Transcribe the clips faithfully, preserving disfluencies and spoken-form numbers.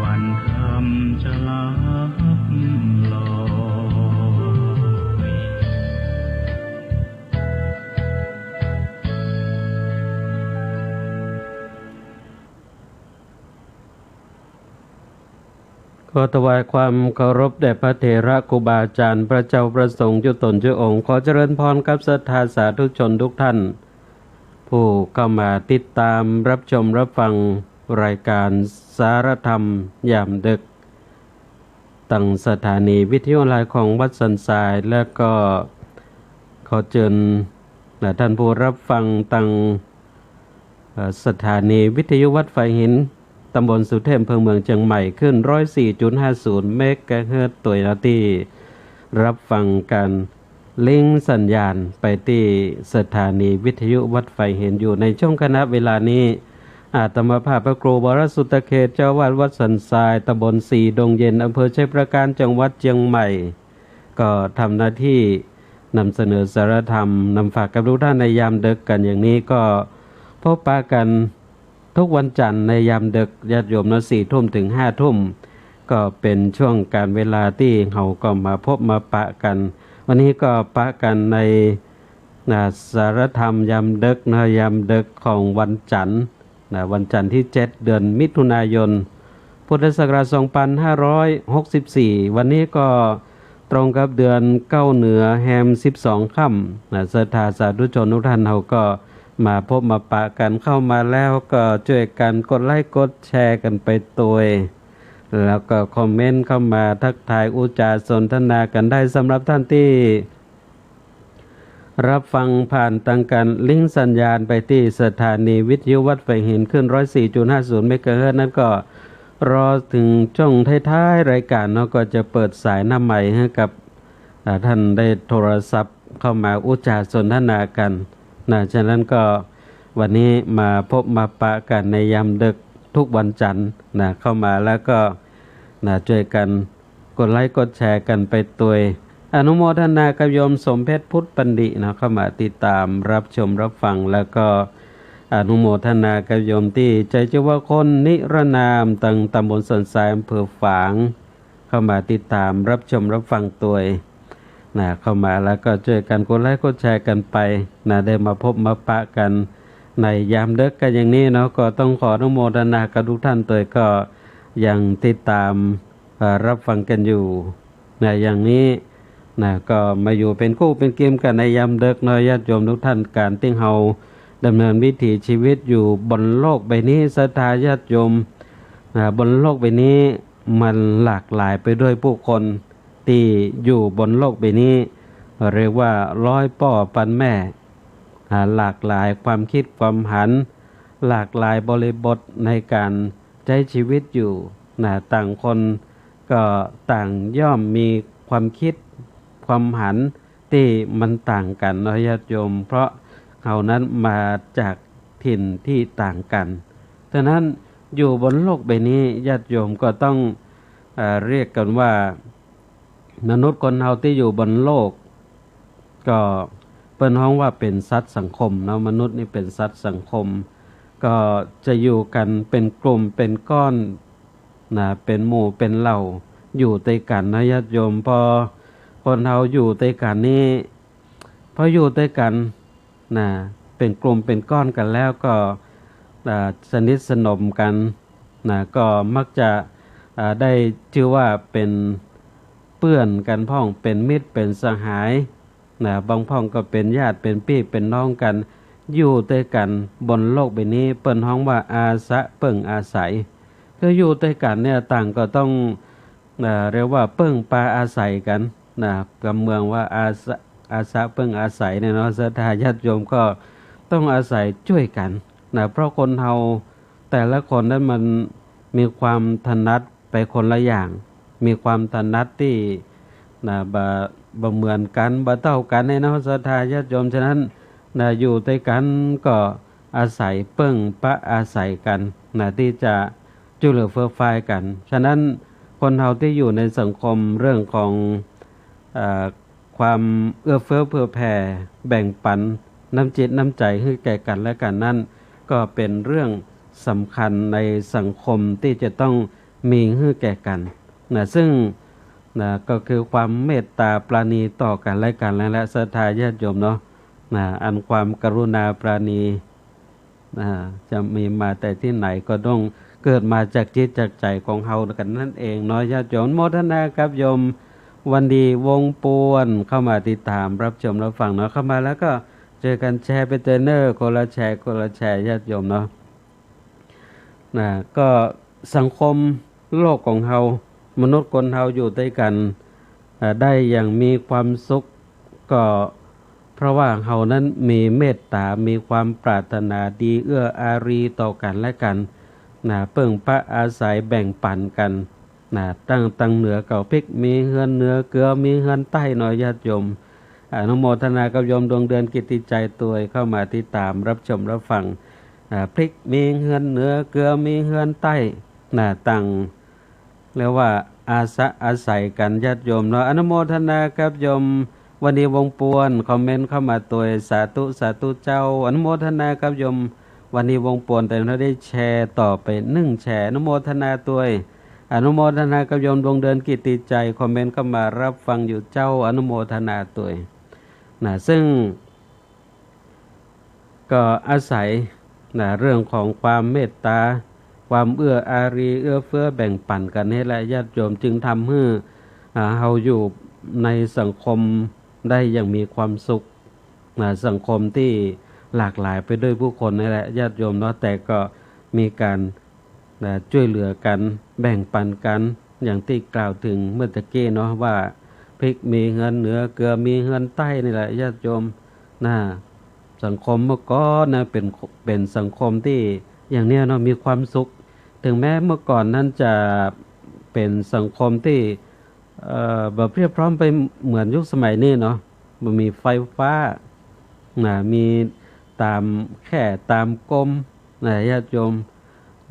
วันธรรมจะลับลอย ขอถวายความเคารพแด่พระเถระครูบาอาจารย์ พระเจ้าพระสงฆ์จุ๊ตนจุ๊องค์ ขอเจริญพรกับศรัทธาสาธุชนทุกท่าน ผู้เข้ามาติดตามรับชมรับฟังรายการสารธรรมยามดึก ตังสถานีวิทยุออนไลน์ของวัดสันทราย และก็ขอเจิญ และท่านผู้รับฟังตัง เอ่อ สถานีวิทยุวัดฝายหิน ตำบลสุเทพ อำเภอเมืองเจียงใหม่ คลื่น ร้อยสี่จุดห้าศูนย์ เมกะเฮิรตซ์ ตวยเนาะ ตี้รับฟังก๋านลิงก์สัญญาณไปตี้สถานีวิทยุวัดฝายหินอยู่ในช่วงขณะเวลานี้ อาตมาภาพพระครูวรสุตเขต เจ้าอาวาสวัดสันทราย ตำบลสีดงเย็น อำเภอชัยปราการ จังหวัดเจียงใหม่ ก็ทำหน้าตี้นำเสนอสารธรรม นำฝากกับทุกท่านในยามดึกกั๋นอย่างนี้ ก็พบปะกั๋นทุกวันจันทร์ในยามดึก ญาติโยมเนาะ สี่ทุ่มถึงห้าทุ่ม ก็เป๋นช่วงก๋านเวลาตี้เฮาก็มาพบมาปะกั๋น วันนี้ก็ปะกั๋นใน นะ สารธรรมยามดึกนะ ยามดึกของวันจันทร์ นะ วันจันทร์ตี้เจ็ด เดือนมิถุนายน พุทธศักราช สองพันห้าร้อยหกสิบสี่ วันนี้ก็ตรงกับเดือนเก้าเหนือแฮมสิบสองค่ำ นะ ศรัทธาสาธุชนทุกท่านเฮาก็มาพบมาปะกั๋น เข้ามาแล้วก็จ้วยกั๋นกดไลก์กดแชร์กั๋นไปตวย แล้วก็คอมเมนต์เข้ามาทักทายอู้จ๋าสนทนากั๋นได้ สำหรับท่านตี้ รับฟังผ่านตังก๋านลิงก์สัญญาณไปตี้สถานีวิทยุวัดฝายหิน คลื่น ร้อยสี่จุดห้าศูนย์ เมกะเฮิรตซ์ นั้นก็รอเถิงจ้วงท้ายๆรายก๋านเนาะ ก็จะเปิดสายหน้าไมค์หื้อกับ อ่า ท่านได้โทรศัพท์เข้ามาอู้จ๋าสนทนากั๋น นะ ฉะนั้นก็วันนี้มาพบมาปะกั๋นในยามดึกทุกวันจันทร์ นะ เข้ามาแล้วก็ นะ จ้วยกั๋น กดไลก์กดแชร์กั๋นไปตวย อนุโมทนากับโยมสมเพชรพุทธปัณฑิตนะ เข้ามาติดตามรับชมรับฟัง แล้วก็อนุโมทนากับโยมตี้ใจ๊จื้อว่าคนนิรนาม ตังตำบลสันทราย อำเภอฝาง เข้ามาติดตามรับชมรับฟังตวย นะ เข้ามาแล้วก็จ้วยกั๋นกดไลก์กดแชร์กั๋นไป นะ ได้มาพบมาปะกั๋นในยามดึกกั๋นอย่างนี้เนาะ ก็ต้องขออนุโมทนากับทุกท่านตวย ก็ยังติดตาม เอ่อ รับฟังกั๋นอยู่ นะ อย่างนี้ นะ ก็มาอยู่เป๋นกู้เป๋นกีมกั๋นในยามดึกเนาะ ญาติโยมทุกท่าน ก๋านตี้เฮาดำเนินวิถีชีวิตอยู่บนโลกใบนี้ ศรัทธาญาติโยม นะ บนโลกใบนี้มันหลากหลายไปด้วยผู้คนตี้อยู่บนโลกใบนี้ เรียกว่าร้อยป้อปันแม่ อ่า หลากหลายความคิดความหัน หลากหลายบริบทในก๋านใจ๊ชีวิตอยู่ นะ ต่างคนก็ต่างย่อมมีความคิดความหันตี้มันต่างกั๋นเนาะ ญาติโยม เพราะเฮานั้นมาจากถิ่นที่ต่างกั๋น ฉะนั้นอยู่บนโลกใบนี้ ญาติโยมก็ต้อง เอ่อ เรียกกั๋นว่า มนุษย์คนเฮาตี้อยู่บนโลก ก็เปิ้นฮ้องว่าเป๋นสัตว์สังคมเนาะ มนุษย์นี่เป๋นสัตว์สังคม ก็จะอยู่กั๋นเป๋นกลุ่มเป๋นก้อน นะ เป๋นหมู่เป๋นเหล่า อยู่ตวยกั๋นนะ ญาติโยม พอคนเฮาอยู่ตวยกั๋นนี่ พออยู่ตวยกั๋น นะ เป๋นกลุ่มเป๋นก้อนกั๋นแล้วก็ อ่า สนิทสนมกั๋น นะ ก็มักจะ อ่า ได้จื้อว่าเป๋นเปื้อนกั๋นพ่อง เป๋นมิตร เป๋นสหาย นะ บางพ่องก็เป๋นญาติ เป๋นปี้เป๋นน้องกั๋น อยู่ตวยกั๋นบนโลกใบนี้ เปิ้นฮ้องว่าอาสะเปิ้งอาศัย คืออยู่ตวยกั๋นเนี่ย ต่างก็ต้อง เอ่อ เรียกว่าเปิ้งปาอาศัยกั๋น นะ กำเมืองว่าอาสะ อาสะเปิ้งอาศัยเนี่ยเนาะ ศรัทธาญาติโยมก็ต้องอาศัยจ้วยกั๋น นะ เพราะคนเฮาแต่ละคนนั้นมันมีความถนัดไปคนละอย่าง มีความถนัดตี้ นะ บ่ บ่เหมือนกั๋น บ่เต้ากั๋นเนี่ยเนาะ ศรัทธาญาติโยม ฉะนั้น นะ อยู่ตวยกั๋นก็อาศัยเปิ้งปาอาศัยกั๋น นะ ตี้จะ จ้วยเหลือเฟื้อฟายกั๋น ฉะนั้นคนเฮาตี้อยู่ในสังคมเรื่องของ เอ่อ ความเอื้อเฟื้อเผื่อแผ่ แบ่งปั๋นน้ำจิตน้ำใจ๋หื้อแก่กั๋นและกั๋นนั้น ก็เป๋นเรื่อง สำคัญในสังคมตี้จะต้องมีหื้อแก่กั๋น นะ ซึ่ง นะ ก็คือความเมตต๋าปราณีต่อกั๋นและกั๋น และศรัทธาญาติโยมเนาะ นะ อันความกรุณาปราณี นะ จะมีมาแต่ตี้ไหน ก็ต้องเกิดมาจากจิตจากใจ๋ของเฮากั๋นนั่นเองเนาะญาติโยม อนุโมทนากับโยมวันดีวงศ์ปวน เข้ามาติดต๋ามรับชมรับฟังเนาะ เข้ามาแล้วก็เจอกั๋นแชร์ไปเต๊อะเน่อ คนละแชร์ คนละแชร์ญาติโยมเนาะ นะ ก็สังคมโลกของเฮา มนุษย์คนเฮาอยู่ตวยกั๋น เอ่อ ได้อย่างมีความสุข ก็เพราะว่าเฮานั้นมีเมตต๋า มีความปรารถนาดี เอื้ออารีต่อกั๋นและกั๋น นะ เปิ้งปะอาศัยแบ่งปั๋นกั๋น นะ ตั้ง ตั้งเหนือเก้าพริก มีเฮือนเหนือเกือ มีเฮือนใต้เนาะญาติโยม อนุโมทนากับโยมดวงเดือนกิตติชัยตวย เข้ามาติดต๋ามรับชมรับฟัง อ่า พริกมีเฮือนเหนือเกือ มีเฮือนใต้ นะ ตั้ง เรียกว่าอาสะอาศัยกั๋นญาติโยมเนาะ อนุโมทนากับโยมวันดีวงศ์ปวน คอมเมนต์เข้ามาตวย สาธุ สาธุเจ้า อนุโมทนากับโยมวันดีวงศ์ปวน แต่เฮาได้แชร์ต่อไปนึ่งแชร์ อนุโมทนาตวย อนุโมทนากับโยมดวงเดือนกิตติชัย คอมเมนต์เข้ามารับฟังอยู่เจ้า อนุโมทนาตวย นะ ซึ่ง ก็อาศัย นะ เรื่องของความเมตต๋า ความเอื้ออารี เอื้อเฟื้อแบ่งปั๋นกั๋นนี่แหละญาติโยม จึงทำหื้อ อ่า เฮาอยู่ในสังคมได้อย่างมีความสุข นะ สังคมตี้หลากหลายไปด้วยผู้คนนี่แหละญาติโยมเนาะ แต่ก็มีก๋าน นะ จ้วยเหลือกั๋น แบ่งปั๋นกั๋น อย่างตี้กล่าวเถิงเมื่อตะกี้เนาะ ว่าพริกมีเฮือนเหนือ เกือมีเฮือนใต้นี่แหละญาติโยม นะ สังคมเมื่อก่อนนะ เป๋น เป๋นสังคมตี้อย่างเนี้ยเนาะ มีความสุข เถิงแม้เมื่อก่อนนั้นจะเป๋นสังคมตี้ เอ่อ บ่เพียบพร้อมไปเหมือนยุคสมัยนี้เนาะ บ่มีไฟฟ้า นะ มีต๋ามแค่ต๋ามกรม นะ ญาติโยม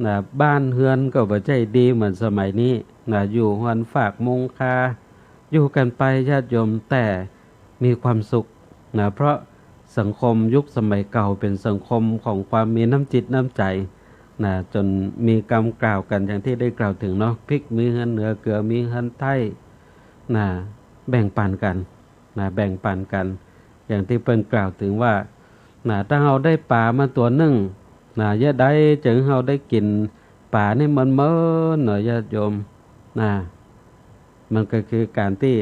นะ บ้านเฮือนก็บ่ใจ้ดีเหมือนสมัยนี้ นะ อยู่เฮือนฟากมุงคา อยู่กั๋นไปญาติโยม แต่มีความสุข นะ เพราะสังคมยุคสมัยเก่าเป๋นสังคมของความมีน้ำจิตน้ำใจ๋ นะ จ๋นมีกำกล่าวกั๋นอย่างตี้ได้กล่าวเถิงเนาะ พริกมีเฮือนเหนือ เกือมีเฮือนใต้ นะ แบ่งปั๋นกั๋น นะ แบ่งปั๋นกั๋น อย่างตี้เปิ้นกล่าวเถิงว่า นะ ถ้าเฮาได้ป๋ามาตั๋วนึ่ง นะ เยียะใดจึงเฮาได้กิ๋นป๋านี่เมินๆ เนาะญาติโยม นะ มันก็คือก๋านตี้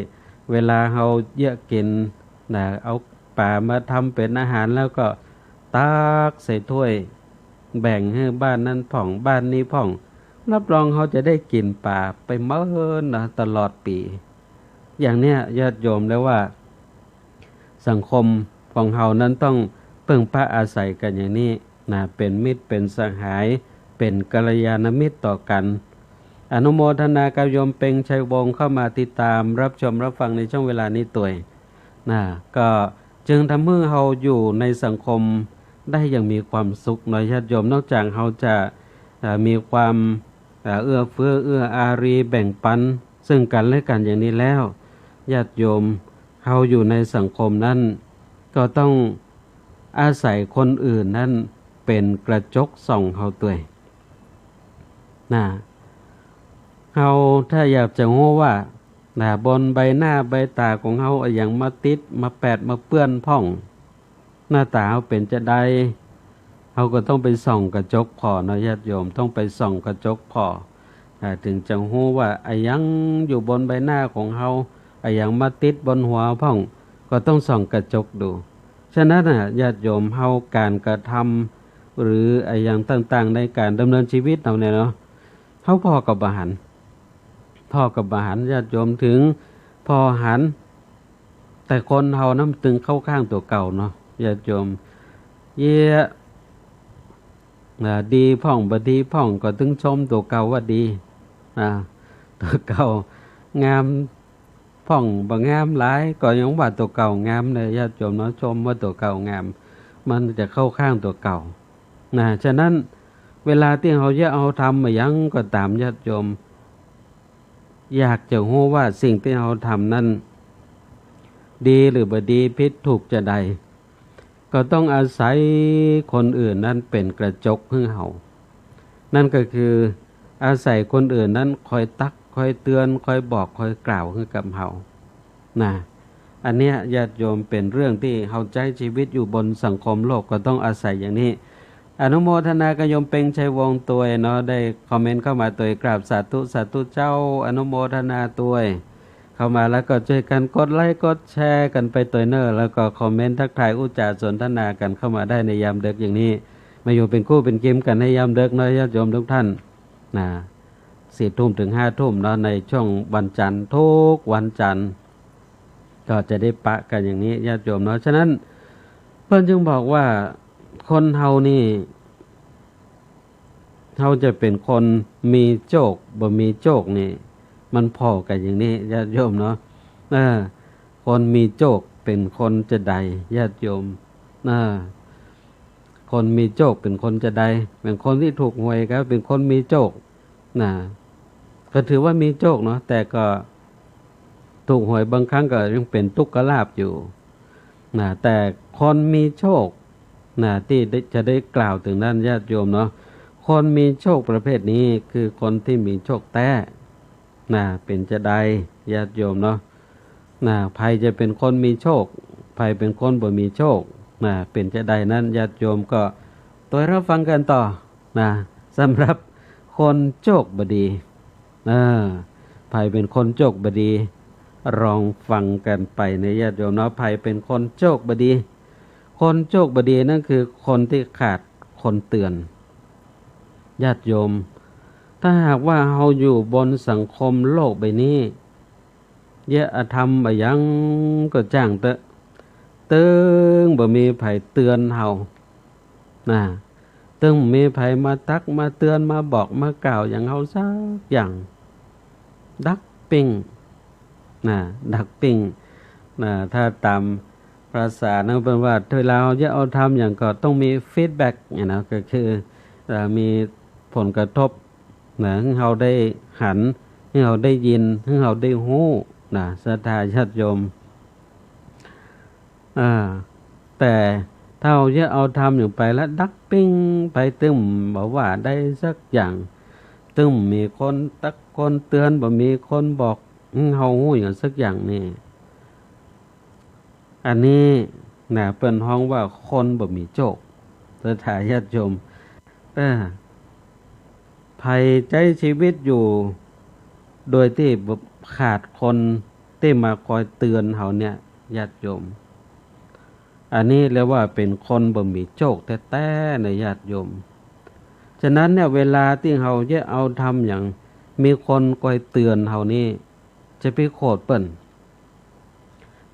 เวลาเฮาเยียะกิ๋น นะ เอาป๋ามาทำเป๋นอาหารแล้วก็ตักใส่ถ้วย แบ่งหื้อบ้านนั้นพ่อง บ้านนี้พ่อง รับรองเฮาจะได้กิ๋นป๋าไปเมินนะ ตลอดปี๋ อย่างเนี้ยญาติโยม เรียกว่าสังคมของเฮานั้นต้องเปิ้งปะอาศัยกั๋นอย่างนี้นะ เป๋นมิตร เป๋นสหาย เป๋นกัลยาณมิตรต่อกั๋น อนุโมทนากับโยมเพ็งชัยวงศ์เข้ามาติดต๋ามรับชมรับฟังในช่วงเวลานี้ตวย นะ ก็จึงทำหื้อเฮาอยู่ในสังคมได้อย่างมีความสุขเนาะญาติโยม นอกจากเฮาจะ เอ่อ มีความ เอ่อ เอื้อเฟื้อเอื้ออารีแบ่งปั๋นซึ่งกั๋นและกั๋นอย่างนี้แล้ว ญาติโยม เฮาอยู่ในสังคมนั้น ก็ต้องอาศัยคนอื่นนั้นเป๋นกระจกส่องเฮาตวย นะ เฮาถ้าอยากจะฮู้ว่า นะ บนใบหน้าใบต๋าของเฮาอะหยังมาติด มาแปด มาเปื้อนพ่อง หน้าต๋าเฮาเป๋นจาใด เฮาก็ต้องไปส่องกระจกผ่อเนาะญาติโยม ต้องไปส่องกระจกผ่อ อ่า เถิงจะฮู้ว่าอะหยังอยู่บนใบหน้าของเฮา อะหยังมาติดบนหัวพ่อง ก็ต้องส่องกระจกดู ฉะนั้นน่ะ ญาติโยม เฮาก๋านกระทำ หรืออะหยังต่างๆ ในก๋านดำเนินชีวิตเฮาเนี่ยเนาะ เฮาผ่อก็บ่หัน ผ่อก็บ่หัน ญาติโยม เถิงผ่อหัน แต่คนเฮานั้นตึงเข้าข้างตั๋วเก่าเนาะ ญาติโยม เยียะ อ่า ดีพ่องบ่ดีพ่องก็ตึงชมตั๋วเก่าว่าดี อ่า ตั๋วเก่างามพ่องบ่งามหลายก็ยังว่าตั๋วเก่างามเลย ญาติโยมเนาะ ชมว่าตั๋วเก่างาม มันจะเข้าข้างตั๋วเก่า นะ ฉะนั้นเวลาตี้เฮาเยียะเฮาทำอะหยังก็ต๋าม ญาติโยม อยากจะฮู้ว่าสิ่งตี้เฮาทำนั้น ดีหรือบ่ดี ผิดถูกจาใด ก็ต้องอาศัยคนอื่นนั้นเป๋นกระจกหื้อเฮา นั่นก็คืออาศัยคนอื่นนั้นคอยตัก คอยเตือน คอยบอก คอยกล่าวหื้อกับเฮา นะ อันเนี้ยญาติโยมเป๋นเรื่องตี้เฮาใจ๊ชีวิตอยู่บนสังคมโลกก็ต้องอาศัยอย่างนี้ อนุโมทนากับโยมเปงชัยวงศ์ตวยเนาะ ได้คอมเมนต์เข้ามาตวย กราบสาธุ สาธุเจ้า อนุโมทนาตวย เข้ามาแล้วก็จ้วยกั๋นกดไลก์กดแชร์กั๋นไปตวยเน่อ แล้วก็คอมเมนต์ทักทายอู้จ๋าสนทนากั๋นเข้ามาได้ในยามดึกอย่างนี้ มาอยู่เป๋นกู้เป๋นกิ๋มกั๋นในยามดึกเนาะญาติโยมทุกท่าน นะ สี่ทุ่มถึงห้าทุ่มเนาะ ในช่วงวันจันทร์ ทุกวันจันทร์ ก็จะได้ปะกั๋นอย่างนี้ญาติโยมเนาะ ฉะนั้นเปิ้นจึงบอกว่าคนเฮานี่ เฮาจะเป๋นคนมีโจคบ่มีโจคนี่ มันผ่อกั๋นอย่างนี้ญาติโยมเนาะ เออ คนมีโจคเป๋นคนจาใดญาติโยม เออ คนมีโจคเป๋นคนจาใด เป๋นคนตี้ถูกหวยก็เป๋นคนมีโจค นะ ก็ถือว่ามีโจคเนาะ แต่ก็ถูกหวยบางครั้งก็ยังเป๋นตุ๊กขลาภอยู่ นะ แต่คนมีโจค นะ ตี้ได้ จะได้กล่าวเถิงนั้นญาติโยมเนาะ คนมีโจคประเภทนี้คือคนตี้มีโจคแต๊ นะ เป๋นจาใดญาติโยมเนาะ นะ ใผจะเป๋นคนมีโจค ใผเป๋นคนบ่มีโจค นะ เป๋นจาใดนั้นญาติโยมก็ตวยฮับฟังกั๋นต่อ นะ สำหรับคนโจคบ่ดี เออ ใผเป๋นคนโจคบ่ดี ลองฟังกั๋นไปเน่อญาติโยมเนาะ ใผเป๋นคนโจคบ่ดี คนโจคบ่ดีนั่นคือคนตี้ขาดคนเตือน ญาติโยม ถ้าหากว่าเฮาอยู่บนสังคมโลกใบนี้ เยียะอธรรมอะหยังก็จ้างเต๊อะ ตึงบ่มีใผเตือนเฮา นะ ตึงบ่มีใผมาตักมาเตือนมาบอกมากล่าวหยังเฮาสักอย่าง ดักปิ้ง นะ ดักปิ้ง นะ ถ้าต๋ามภาษานั้นเปิ้นว่า เวลาเฮาเยียะเอาธรรมหยังก็ต้องมีฟีดแบ็กเนี่ยนะ ก็คือ เอ่อ มีผลกระทบ นะ หื้อเฮาได้หัน หื้อเฮาได้ยิน หื้อเฮาได้ฮู้ นะ ศรัทธาญาติโยม อ่า แต่ถ้าเฮาเยียะเอาธรรมหยังไปแล้วดักปิ้งไป ตึงบ่ว่าได้สักอย่าง ตึงบ่มีคนตักคนเตือน บ่มีคนบอกหื้อเฮาฮู้หยังสักอย่างนี่ อันนี้นะ เปิ้นฮ้องว่าคนบ่มีโจค ศรัทธาญาติโยม เออ ใผใจ๊ชีวิตอยู่โดยตี้บ่ขาดคนตี้มาคอยเตือนเฮาเนี่ย ญาติโยม อันนี้เรียกว่าเป๋นคนบ่มีโจคแต๊ๆ เน่อญาติโยม ฉะนั้นเนี่ย เวลาตี้เฮาเยียะเอาธรรมหยัง มีคนคอยเตือนเฮานี่ จะไปโขดเปิ้น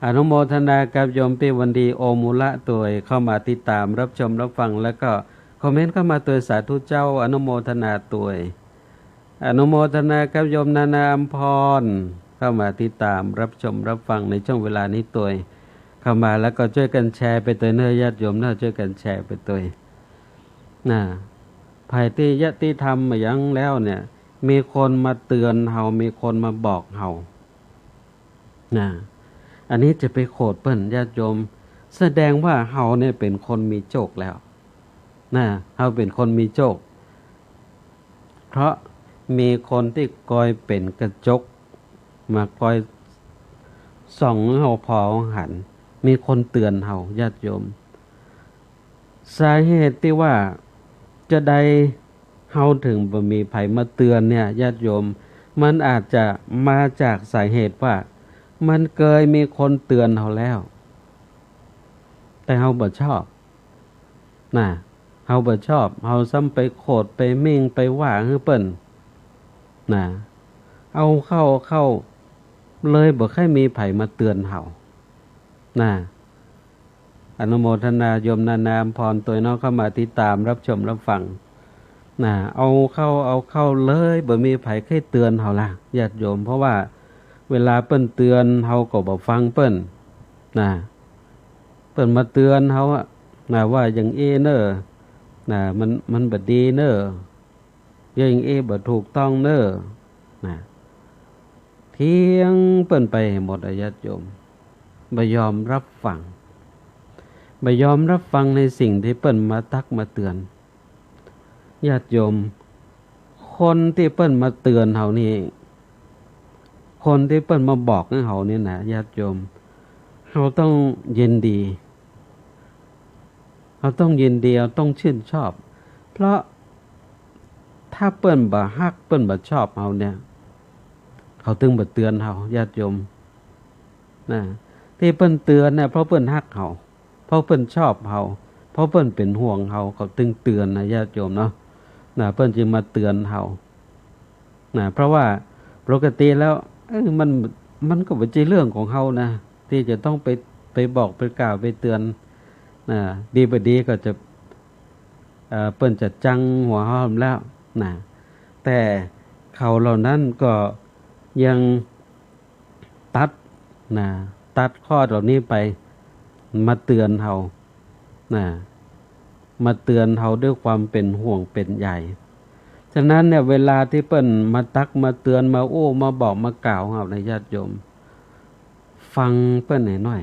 อนุโมทนากับโยมปี้วันดี โอมูละตวย เข้ามาติดต๋ามรับชมรับฟัง แล้วก็คอมเมนต์เข้ามาตวย สาธุเจ้า อนุโมทนาตวย อนุโมทนากับโยมนานาอัมพร เข้ามาติดต๋ามรับชมรับฟังในช่วงเวลานี้ตวย เข้ามาแล้วก็จ้วยกั๋นแชร์ไปตวยเน่อญาติโยมเน่อ จ้วยกั๋นแชร์ไปตวย นะ ใผตี้เยียะตี้ทำมาหยังแล้วเนี่ย มีคนมาเตือนเฮา มีคนมาบอกเฮา นะ อันนี้จะไปโขดเปิ้นญาติโยม แสดงว่าเฮาเนี่ยเป๋นคนมีโจคแล้ว นะ เฮาเป๋นคนมีโจค เพราะมีคนตี้คอยเป๋นกระจก มาคอยส่องหื้อเฮาผ่อหัน มีคนเตือนเฮาญาติโยม สาเหตุตี้ว่าจาใดเฮาเถิงบ่มีใผมาเตือนเนี่ยญาติโยม มันอาจจะมาจากสาเหตุว่ามันเกยมีคนเตือนเฮาแล้ว แต่เฮาบ่ชอบ นะ เฮาบ่ชอบ เฮาซ้ำไปโขดไปมิ่งไปว่าหื้อเปิ้น นะ เอาเข้า เอาเข้า เลยบ่ใค่มีใผมาเตือนเฮา นะ อนุโมทนาโยมนานาอัมพรตวยเนาะ เข้ามาติดต๋ามรับชมรับฟัง นะ เอาเข้า เอาเข้า เลยบ่มีใผใค่เตือนเฮาละญาติโยม เพราะว่าเวลาเปิ้นเตือนเฮาก็บ่ฟังเปิ้น นะ เปิ้นมาเตือนเฮาอะ นะ ว่าอย่างอี้เน่อ นะ มัน มันบ่ดีเน่อ อย่างอี้บ่ถูกต้องเน่อ นะ เถียงเปิ้นไปหื้อหมดอะญาติโยม บ่ยอมรับฟัง บ่ยอมรับฟังในสิ่งตี้เปิ้นมาตักมาเตือน ญาติโยม คนตี้เปิ้นมาเตือนเฮานี่ คนตี้เปิ้นมาบอกหื้อเฮานี่นะ ญาติโยม เฮาต้องยินดี เฮาต้องยินดี เฮาต้องชื่นชอบ เพราะถ้าเปิ้นบ่ฮัก เปิ้นบ่ชอบเฮาเนี่ย เขาตึงบ่เตือนเฮา ญาติโยม นะ ตี้เปิ้นเตือนเนี่ย เพราะเปิ้นฮักเฮา เพราะเปิ้นชอบเฮา เพราะเปิ้นเป๋นห่วงเฮา เขาตึงเตือนนะ ญาติโยมเนาะ นะ เปิ้นจึงมาเตือนเฮา นะ เพราะว่าปกติแล้ว เอ้ย มัน มันก็บ่ใจ้เรื่องของเฮานะ ตี้จะต้องไป ไปบอก ไปกล่าว ไปเตือน นะ ดีบ่ดีก็จะ เอ่อ เปิ้นจะจังหัวเฮาแล้ว นะ แต่เขาเหล่านั้นก็ยังตัด นะ ตัดข้อเหล่านี้ไป มาเตือนเฮา นะ มาเตือนเฮาด้วยความเป๋นห่วงเป๋นใย ฉะนั้นเนี่ย เวลาตี้เปิ้นมาตัก มาเตือน มาอู้ มาบอก มากล่าวเฮานะ ญาติโยม ฟังเปิ้นหน่อย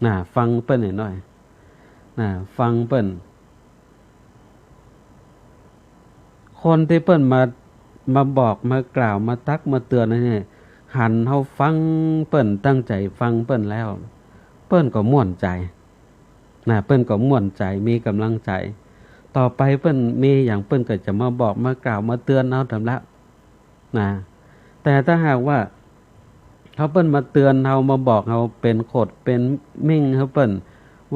นะ ฟังเปิ้นหน่อย นะ ฟังเปิ้น คนตี้เปิ้นมา มาบอก มากล่าว มาตัก มาเตือนนี่ หันเฮาฟังเปิ้น ตั้งใจ๋ฟังเปิ้นแล้ว เปิ้นก็ม่วนใจ๋ นะ เปิ้นก็ม่วนใจ๋ มีก๋ำลังใจ๋ ต่อไปเปิ้นมีหยัง เปิ้นก็จะมาบอก มากล่าว มาเตือนเฮาแถมละ นะ แต่ถ้าหากว่า ถ้าเปิ้นมาเตือนเฮา มาบอกเฮา เป๋นขดเป๋นมิ่งหื้อเปิ้น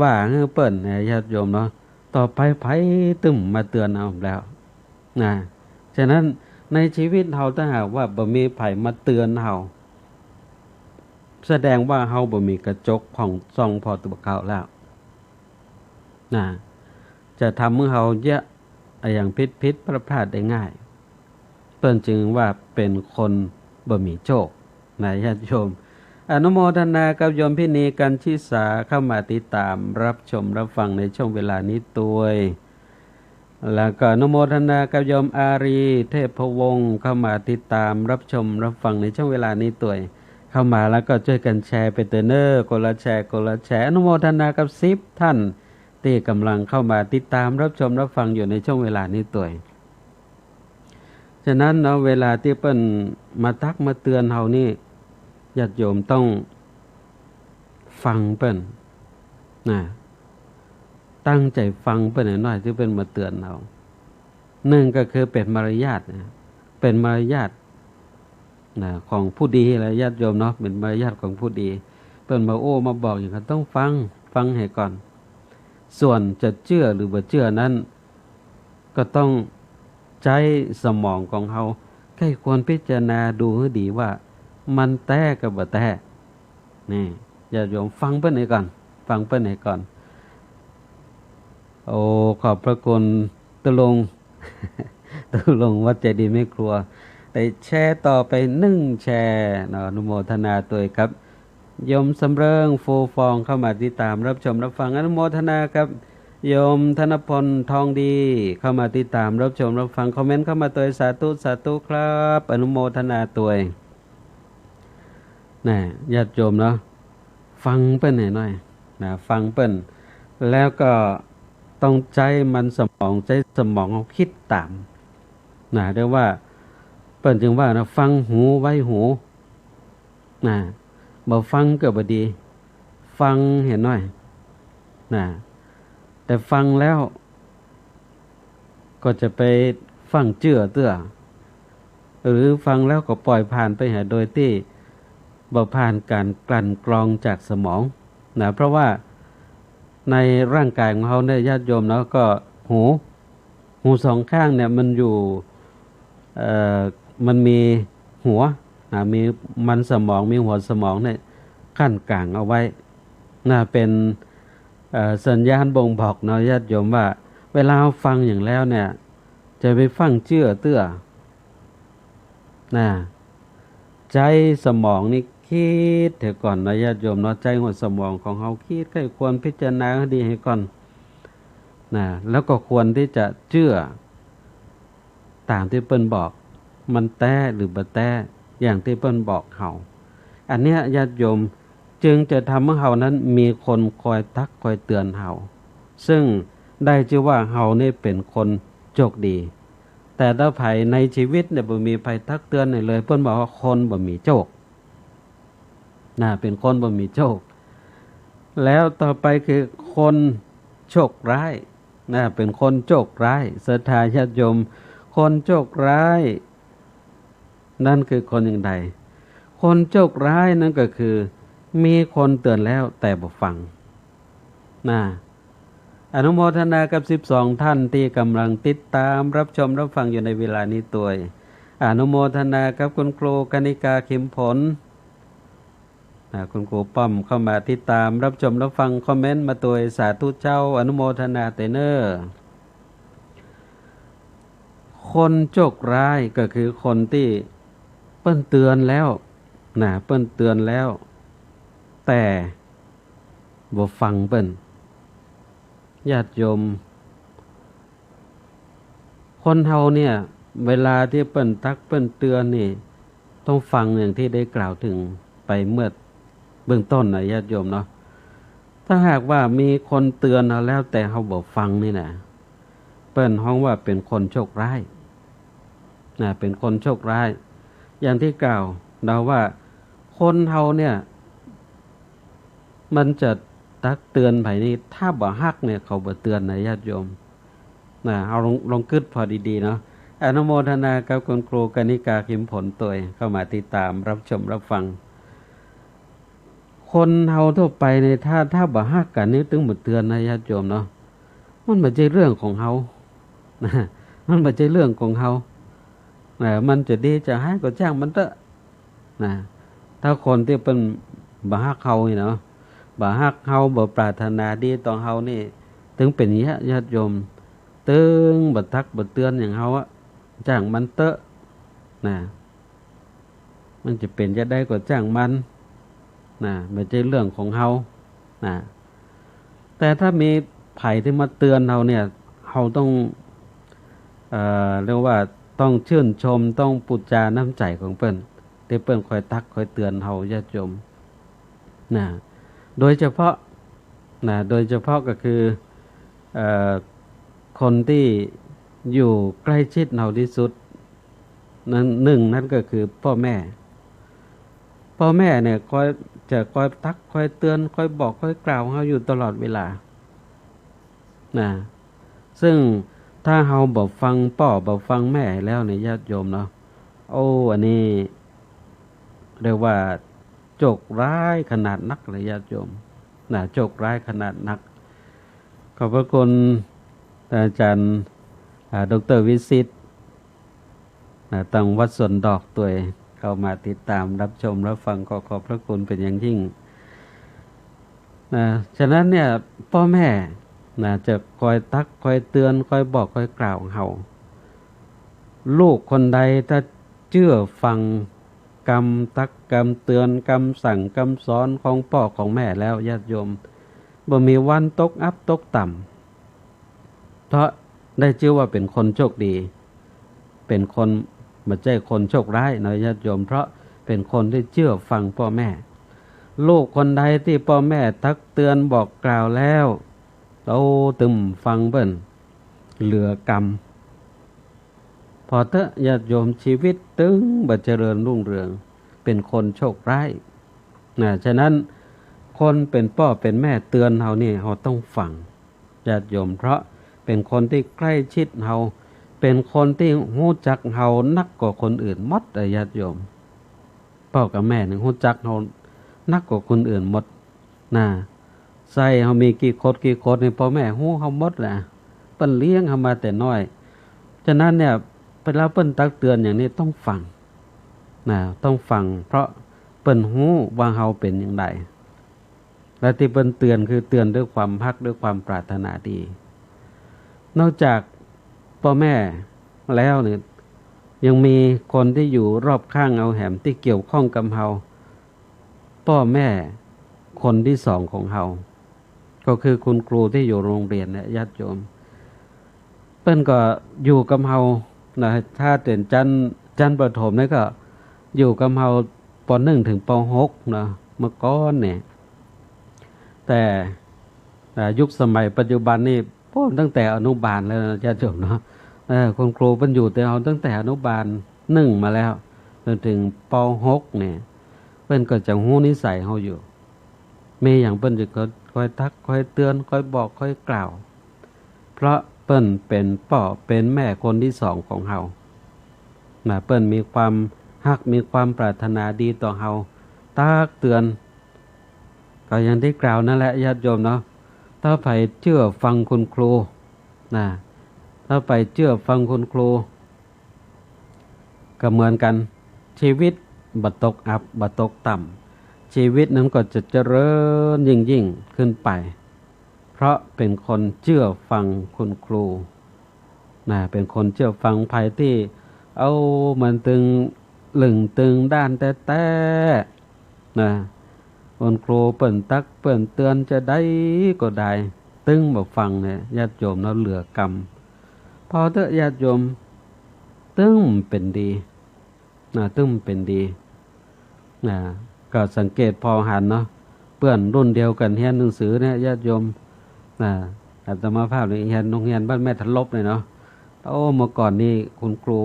ว่าหื้อเปิ้นเนี่ย ญาติโยมเนาะ ต่อไปใผตึงมาเตือนเฮาแล้ว นะ ฉะนั้นในชีวิตเฮา ถ้าหากว่าบ่มีใผมาเตือนเฮา แสดงว่าเฮาบ่มีกระจกผ่องส่องผ่อตั๋วเก่าแล้ว นะ จะทำหื้อเฮาเยียะอะหยังผิดๆ พลาดๆ ได้ง่าย เปิ้นจึงว่าเป๋นคนบ่มีโชค นะ ญาติโยม อนุโมทนากับโยมพินี กัญญิสา เข้ามาติดตามรับชมรับฟังในช่วงเวลานี้ตวย แล้วก็อนุโมทนากับโยมอารี เทพวงศ์ เข้ามาติดตามรับชมรับฟังในช่วงเวลานี้ตวย เข้ามาแล้วก็จ้วยกั๋นแชร์ไปเต๊อะเน่อ คนละแชร์ คนละแชร์ อนุโมทนากับสิบท่าน ตี้ก่ำลังเข้ามาติดตามรับชมรับฟังอยู่ในช่วงเวลานี้ตวย ฉะนั้นเนาะ เวลาตี้เปิ้นมาตักมาเตือนเฮานี่ ญาติโยมต้องฟังเปิ้น นะ ตั้งใจ๋ฟังเปิ้นหน่อย ตี้เปิ้นมาเตือนเฮา นึ่งก็คือเป๋นมารยาทนะ เป๋นมารยาท นะ ของผู้ดีแหละ ญาติโยมเนาะ เป๋นมารยาทของผู้ดี เปิ้นมาอู้มาบอกหยังก็ต้องฟัง ฟังหื้อก่อน ส่วนจะเจื้อหรือบ่เจื้อนั้น ก็ต้องใจ๊สมองของเฮา ใค่ควรพิจารณาดูหื้อดีว่า มันแต๊กับบ่แต๊ นี่ ญาติโยมฟังเปิ้นหื้อก่อน ฟังเปิ้นหื้อก่อน โอ้ ขอบพระคุณ ตุ๊ลุง ตุ๊ลุงวัดเจดีย์แม่ครัว ได้แชร์ต่อไปนึ่งแชร์เนาะ อนุโมทนาตวยครับ โยมสำเริง ฟูฟอง เข้ามาติดตามรับชมรับฟัง อนุโมทนาครับ โยมธนพล ทองดี เข้ามาติดตามรับชมรับฟัง คอมเมนต์เข้ามาตวย สาธุ สาธุครับ อนุโมทนาตวย นะ ญาติโยมเนาะ ฟังเปิ้นหน่อยๆ นะ ฟังเปิ้น แล้วก็ต้องใจ๊มันสมอง ใจ๊สมองเฮาคิดต๋าม นะ เรียกว่า เปิ้นจึงว่านะ ฟังหูไว้หู นะ บ่ฟังก็บ่ดี ฟังหื้อหน่อย นะ แต่ฟังแล้ว ก็จะไปฟั่งเจื้อเตื้อ หรือฟังแล้วก็ปล่อยผ่านไปหาโดยตี้บ่ผ่านก๋านกลั่นกรองจากสมอง นะ เพราะว่าในร่างก๋ายของเฮาเนี่ย ญาติโยมเนาะ ก็หู หูสองข้างเนี่ยมันอยู่ เอ่อ มันมีหัว นะ มีมันสมอง มีหัวสมองเนี่ยกั้นก๋างเอาไว้ นะ เป๋น เอ่อ สัญญาณบ่งบอกเนาะ ญาติโยม ว่าเวลาเฮาฟังหยังแล้วเนี่ย จะไปฟั่งเจื้อเตื้อ นะ ใจ๊สมองนี่คิดหื้อก่อนนะ ญาติโยมเนาะ ใจ๊หัวสมองของเฮาคิดใค่ควรพิจารณาหื้อดีหื้อก่อน นะ แล้วก็ควรตี้จะเจื้อ ต๋ามตี้เปิ้นบอก มันแต๊หรือบ่แต๊ อย่างตี้เปิ้นบอกเฮา อันเนี้ยญาติโยม จึงจะทำหื้อเฮานั้นมีคนคอยตักคอยเตือนเฮา ซึ่งได้จื้อว่าเฮานี่เป๋นคนโจคดี แต่ถ้าใผในชีวิตเนี่ยบ่มีใผตักเตือนหน่อยเลย เปิ้นบอกว่าคนบ่มีโจค นะ เป๋นคนบ่มีโจค แล้วต่อไปคือคนโชคร้าย นะ เป๋นคนโชคร้าย ศรัทธาญาติโยม คนโชคร้าย นั้นคือคนอย่างใด คนโชคร้ายนั้นก็คือ มีคนเตือนแล้วแต่บ่ฟัง นะ อนุโมทนากับสิบสองท่านตี้ก่ำลังติดต๋ามรับชมรับฟังอยู่ในเวลานี้ตวย อนุโมทนากับคุณครูกนิกา ขิมผล นะ คุณครูป้อมเข้ามาติดต๋ามรับชมรับฟัง คอมเมนต์มาตวย สาธุเจ้า อนุโมทนาเต๊อะเน่อ คนโชคร้ายก็คือคนตี้เปิ้นเตือนแล้ว นะ เปิ้นเตือนแล้ว แต่บ่ฟังเปิ้น ญาติโยม คนเฮาเนี่ย เวลาตี้เปิ้นตักเปิ้นเตือนนี่ ต้องฟังอย่างตี้ได้กล่าวเถิงไปเมื่อเบื้องต้นนะ ญาติโยมเนาะ ถ้าหากว่ามีคนเตือนเฮาแล้วแต่เฮาบ่ฟังนี่นะ เปิ้นฮ้องว่าเป๋นคนโชคร้าย นะ เป๋นคนโชคร้าย อย่างตี้กล่าวเนาะว่า คนเฮาเนี่ย มันจะตักเตือนใผนี่ ถ้าบ่ฮักเนี่ยเขาบ่เตือนนะ ญาติโยม นะ เอาลอง ลองกึ๊ดผ่อดีๆ เนาะ อนุโมทนากับคุณครูกนิกา ขิมผลตวย เข้ามาติดต๋ามรับชมรับฟัง คนเฮาทั่วไปเนี่ย ถ้า ถ้าบ่ฮักกั๋นนี่ตึงบ่เตือนนะ ญาติโยมเนาะ มันบ่ใจ้เรื่องของเฮา นะ มันบ่ใจ้เรื่องของเฮา นะ มันจะดีจะฮ้ายก็จ้างมันเต๊อะ นะ ถ้าคนตี้เปิ้นบ่ฮักเฮานี่เนาะ บ่ฮักเฮา บ่ปรารถนาดีต่อเฮานี่ ตึงเป๋นอย่างเงี้ย ญาติโยม ตึงบ่ตักบ่เตือนอย่างเฮาอะ จ้างมันเต๊อะ นะ มันจะเป๋นจะใดก็จ้างมัน นะ บ่ใจ้เรื่องของเฮา นะ แต่ถ้ามีใผตี้มาเตือนเฮาเนี่ย เฮาต้อง เอ่อ เรียกว่าต้องจื้นชม ต้องปู๋จาน้ำใจ๋ของเปิ้น ตี้เปิ้นคอยตักคอยเตือนเฮา ญาติโยม นะ โดยเฉพาะ นะ โดยเฉพาะก็คือ เอ่อ คนตี้อยู่ใก้ชิดเฮาตี้สุด นั้น นึ่งนั้นก็คือป้อแม่ ป้อแม่เนี่ยคอย จะคอยตักคอยเตือน คอยบอกคอยกล่าวเฮาอยู่ตลอดเวลา นะ ซึ่งถ้าเฮาบ่ฟังป้อบ่ฟังแม่แล้วเนี่ย ญาติโยมเนาะ โอ้ อันนี้เรียกว่าโชคร้ายขนาดนักเลย ญาติโยม นะ โชคร้ายขนาดนัก ขอบพระคุณอาจารย์ อ่า ดอกเตอร์วิสิทธิ์ นะ ตางวัดสวนดอกตวย เข้ามาติดต๋ามรับชมรับฟัง ขอขอบพระคุณเป๋นอย่างยิ่ง นะ ฉะนั้นเนี่ย ป้อแม่ นะ จะคอยตักคอยเตือน คอยบอกคอยกล่าวเฮา ลูกคนใดถ้าเจื้อฟังกำตักกำเตือน กำสั่งกำสอนของป้อของแม่แล้ว ญาติโยม บ่มีวันตกอับตกต่ำ เพราะได้จื้อว่าเป๋นคนโชคดี เป๋นคน บ่ใจ้คนโชคร้ายเนาะ ญาติโยม เพราะเป๋นคนตี้เจื้อฟังป้อแม่ ลูกคนใดตี้ป้อแม่ตักเตือนบอกกล่าวแล้ว โอ้ ตึงฟังเปิ้น เหลือกำ ผ่อเต๊อะ ญาติโยม ชีวิตตึงบ่เจริญรุ่งเรือง เป๋นคนโชคร้าย นะ ฉะนั้นคนเป๋นป้อเป๋นแม่เตือนเฮานี่ เฮาต้องฟัง ญาติโยม เพราะเป๋นคนตี้ใก้ชิดเฮา เป๋นคนตี้ฮู้จักเฮานักกว่าคนอื่นหมดอะ ญาติโยม ป้อกับแม่นี่ฮู้จักเฮานักกว่าคนอื่นหมด นะ ไส้เฮามีกี่ขดกี่ขดนี่ป้อแม่ฮู้เฮาหมดแหละ เปิ้นเลี้ยงเฮามาแต่น้อย ฉะนั้นเนี่ย เปิ้น เวลาเปิ้นตักเตือนอย่างนี้ต้องฟัง นะ ต้องฟัง เพราะเปิ้นฮู้ว่าเฮาเป๋นอย่างใด และตี้เปิ้นเตือนคือเตือนด้วยความฮัก ด้วยความปรารถนาดี นอกจากป้อแม่แล้วเนี่ย ยังมีคนตี้อยู่รอบข้างเฮาแหมตี้เกี่ยวข้องกับเฮา ป้อแม่คนตี้สองของเฮา ก็คือคุณครูตี้อยู่โรงเรียนเนี่ย ญาติโยม เปิ้นก็อยู่กับเฮานะ ถ้าเป๋นชั้น ชั้นประถมนี่ก็อยู่กับเฮา ป.หนึ่ง ถึง ป.หก เนาะ เมื่อก่อนเนี่ย แต่ อ่า ยุคสมัยปัจจุบันนี่ โอ้ ตั้งแต่อนุบาลแล้วนะ ญาติโยมเนาะ เออ คุณครูเปิ้นอยู่แต่เฮาตั้งแต่อนุบาลหนึ่งมาแล้ว จนเถิง ป.หก เนี่ย เปิ้นก็จะฮู้นิสัยเฮาอยู่ มีหยังเปิ้นจะคอยตัก คอยเตือน คอยบอก คอยกล่าว เพราะเปิ้นเป๋นป้อเป๋นแม่คนตี้สองของเฮา นะ เปิ้นมีความฮัก มีความปรารถนาดีต่อเฮา ตักเตือน ก็อย่างตี้กล่าวนั่นแหละญาติโยมเนาะ ถ้าใผเจื้อฟังคุณครู นะ ถ้าใผเจื้อฟังคุณครู ก็เหมือนกั๋น ชีวิตบ่ตกอับ บ่ตกต่ำ ชีวิตนั้นก็จะเจริญยิ่งๆ ขึ้นไป เพราะเป๋นคนเจื้อฟังคุณครู นะ เป๋นคนเจื้อฟัง ใผตี้ เอา มันตึงลึงตึงด้านแต๊ๆ นะ คุณครูเปิ้นตักเปิ้นเตือนจะใดก็ได้ ตึงบ่ฟังเนี่ย ญาติโยมเนาะ เหลือกรรม ผ่อเต๊อะญาติโยม ตึงเป๋นดี นะ ตึงเป๋นดี นะ ก็สังเกตผ่อหันเนาะ เปื้อนรุ่นเดียวกั๋นเฮียนหนังสือเนี่ย ญาติโยม นะ อาตมาภาพเนี่ยเฮียนโฮงเฮียนบ้านแม่ทะลบเนี่ยเนาะ โอ้ เมื่อก่อนนี่คุณครู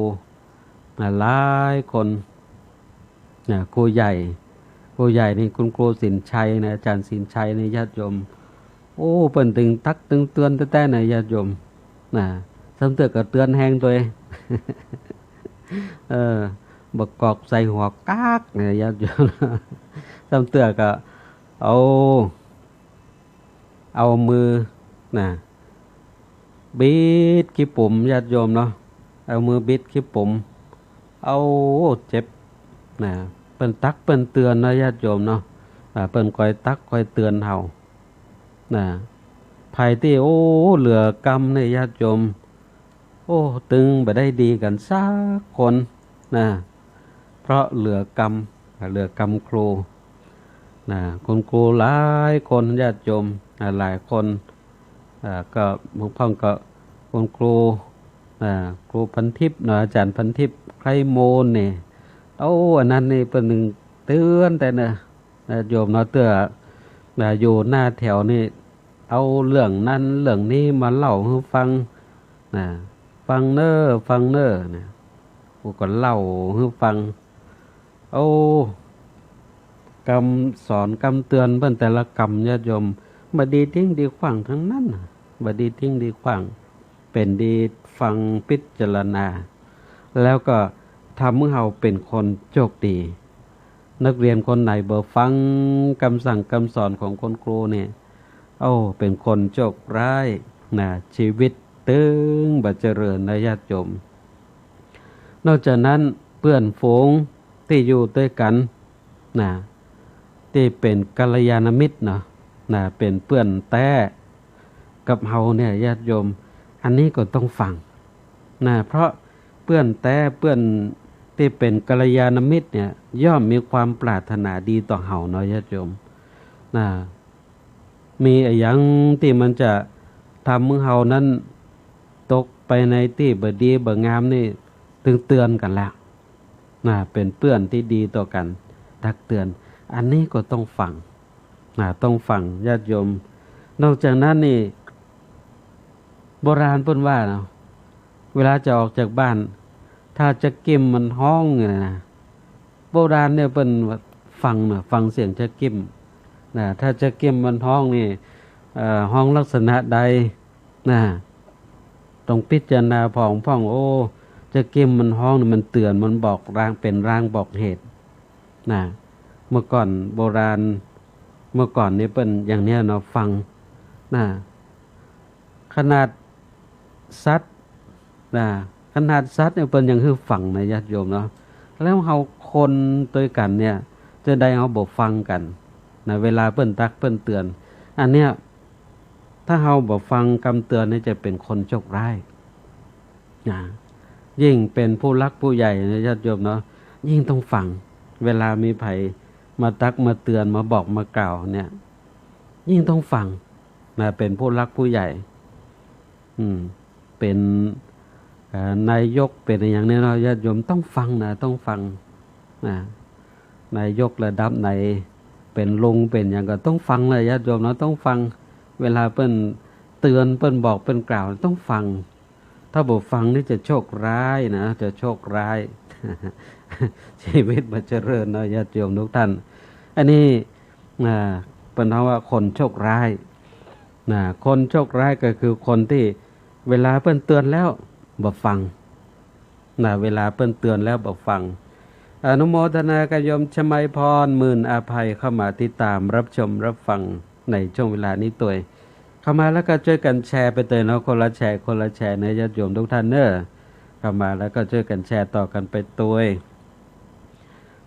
นะ หลายคน นะ ครูใหญ่ ครูใหญ่นี่คุณครูสินชัยนะ อาจารย์สินชัยนี่ญาติโยม โอ้ เปิ้นตึงตักตึงเตือนแต๊ๆ นะญาติโยม นะ ซ้ำเตื้อก็เตือนแฮงตวย เออ บ่กอกใส่หัวก๊ากนะญาติโยม ซ้ำเตื้อก็เอา เอามือ นะ บิดขี้ปุ๋มญาติโยมเนาะ เอามือบิดขี้ปุ๋ม เอา เจ็บ นะ เปิ้นตักเปิ้นเตือนเนาะญาติโยมเนาะ อ่า เปิ้นคอยตักคอยเตือนเฮา นะ ใผตี้ โอ้ เหลือกรรมเนี่ยญาติโยม โอ้ ตึงบ่ได้ดีกั๋นสักคน นะ เพราะเหลือกรรม เหลือกรรมครู นะ คุณครูหลายคนญาติโยม อ่า หลายคน อ่า ก็บางพ่องก็คุณครู อ่า ครูพันทิพย์เนาะ อาจารย์พันทิพย์ ไครมูลเนี่ย โอ้ อันนั้นนี่เปิ้นนึ่งเตือนแต๊เนาะ ญาติโยมเนาะ เตื้อ อ่า อยู่หน้าแถวนี่ เอาเรื่องนั้นเรื่องนี้มาเล่าหื้อฟัง นะ ฟังเน่อ ฟังเน่อ นะ กูก็เล่าหื้อฟัง โอ้ กำสอนกำเตือนเปิ้นแต่ละกำญาติโยม บ่ดีทิ้งดีขว้างตังนั้นน่ะ บ่ดีทิ้งดีขว้าง เป๋นดีฟังพิจารณา แล้วก็ทำหื้อเฮาเป๋นคนโจคดี นักเรียนคนไหนบ่ฟังกำสั่งกำสอนของคุณครูเนี่ย โอ้ เป๋นคนโจคร้ายนะ ชีวิตตึงบ่เจริญนะญาติโยม นอกจากนั้นเปื้อนฝูงตี้อยู่ตวยกั๋นนะ ตี้เป๋นกัลยาณมิตรเนาะ นะ เป๋นเปื้อนแต๊กับเฮาเนี่ยญาติโยม อันนี้ก็ต้องฟังนะ เพราะเปื้อนแต๊เปื้อนตี้เป๋นกัลยาณมิตรเนี่ย ย่อมมีความปรารถนาดีต่อเฮาเนาะญาติโยม นะ มีอะหยังตี้มันจะทำหื้อเฮานั้นตกไปในตี้บ่ดีบ่งามนี่ ตึงเตือนกั๋นแล้วนะ เป๋นเปื้อนตี้ดีต่อกั๋น ตักเตือน อันนี้ก็ต้องฟังนะ ต้องฟังญาติโยม นอกจากนั้นนี่ โบราณเปิ้นว่าเนาะ เวลาจะออกจากบ้าน ถ้าจ๊ะกิ่มมันฮ้องเนี่ยนะ โบราณเนี่ยเปิ้นฟังเนาะ ฟังเสียงจ๊ะกิ่มนะ ถ้าจ๊ะกิ่มมันฮ้องนี่ เอ่อ ฮ้องลักษณะใดนะ ต้องพิจารณาผ่องๆ โอ้ จ๊ะกิ่มมันฮ้องนี่มันเตือน มันบอกลาง เป๋นลางบอกเหตุนะ เมื่อก่อนโบราณ เมื่อก่อนนี่เปิ้นอย่างเนี้ยเนาะ ฟังนะ ขนาดสัตว์นะ ขนาดสัตว์เนี่ยเปิ้นยังหื้อฟังนะญาติโยมเนาะ แล้วเฮาคนตวยกั๋นเนี่ย จะใดเฮาบ่ฟังกั๋นนะ เวลาเปิ้นตักเปิ้นเตือน อันเนี้ย ถ้าเฮาบ่ฟังกำเตือนเนี่ยจะเป๋นคนโจคร้ายนะ ยิ่งเป๋นผู้หลักผู้ใหญ่นะญาติโยมเนาะ ยิ่งต้องฟัง เวลามีใผมาตักมาเตือนมาบอกมากล่าวเนี่ย ยิ่งต้องฟังนะ เป๋นผู้หลักผู้ใหญ่ อืม เป๋น เอ่อ นายก เป๋นอะหยังเนี่ยเนาะ ญาติโยมต้องฟังนะ ต้องฟังนะ นายกระดับไหน เป๋นลุง เป๋นหยังก็ต้องฟังเลยญาติโยมเนาะ ต้องฟัง เวลาเปิ้นเตือน เปิ้นบอก เปิ้นกล่าว ต้องฟัง ถ้าบ่ฟังนี่จะโชคร้ายนะ จะโชคร้าย ชีวิตบ่เจริญเนาะ ญาติโยมทุกท่าน อันนี้ อ่า เปิ้นฮ้องว่าคนโชคร้ายนะ คนโชคร้ายก็คือคนตี้เวลาเปิ้นเตือนแล้วบ่ฟังนะ เวลาเปิ้นเตือนแล้วบ่ฟัง อนุโมทนากับโยมชมัยพร หมื่นอภัย เข้ามาติดตามรับชมรับฟังในช่วงเวลานี้ตวย เข้ามาแล้วก็จ้วยกั๋นแชร์ไปตวยเนาะ คนละแชร์ คนละแชร์นะ ญาติโยมทุกท่านเน่อ เข้ามาแล้วก็จ้วยกั๋นแชร์ต่อกั๋นไปตวย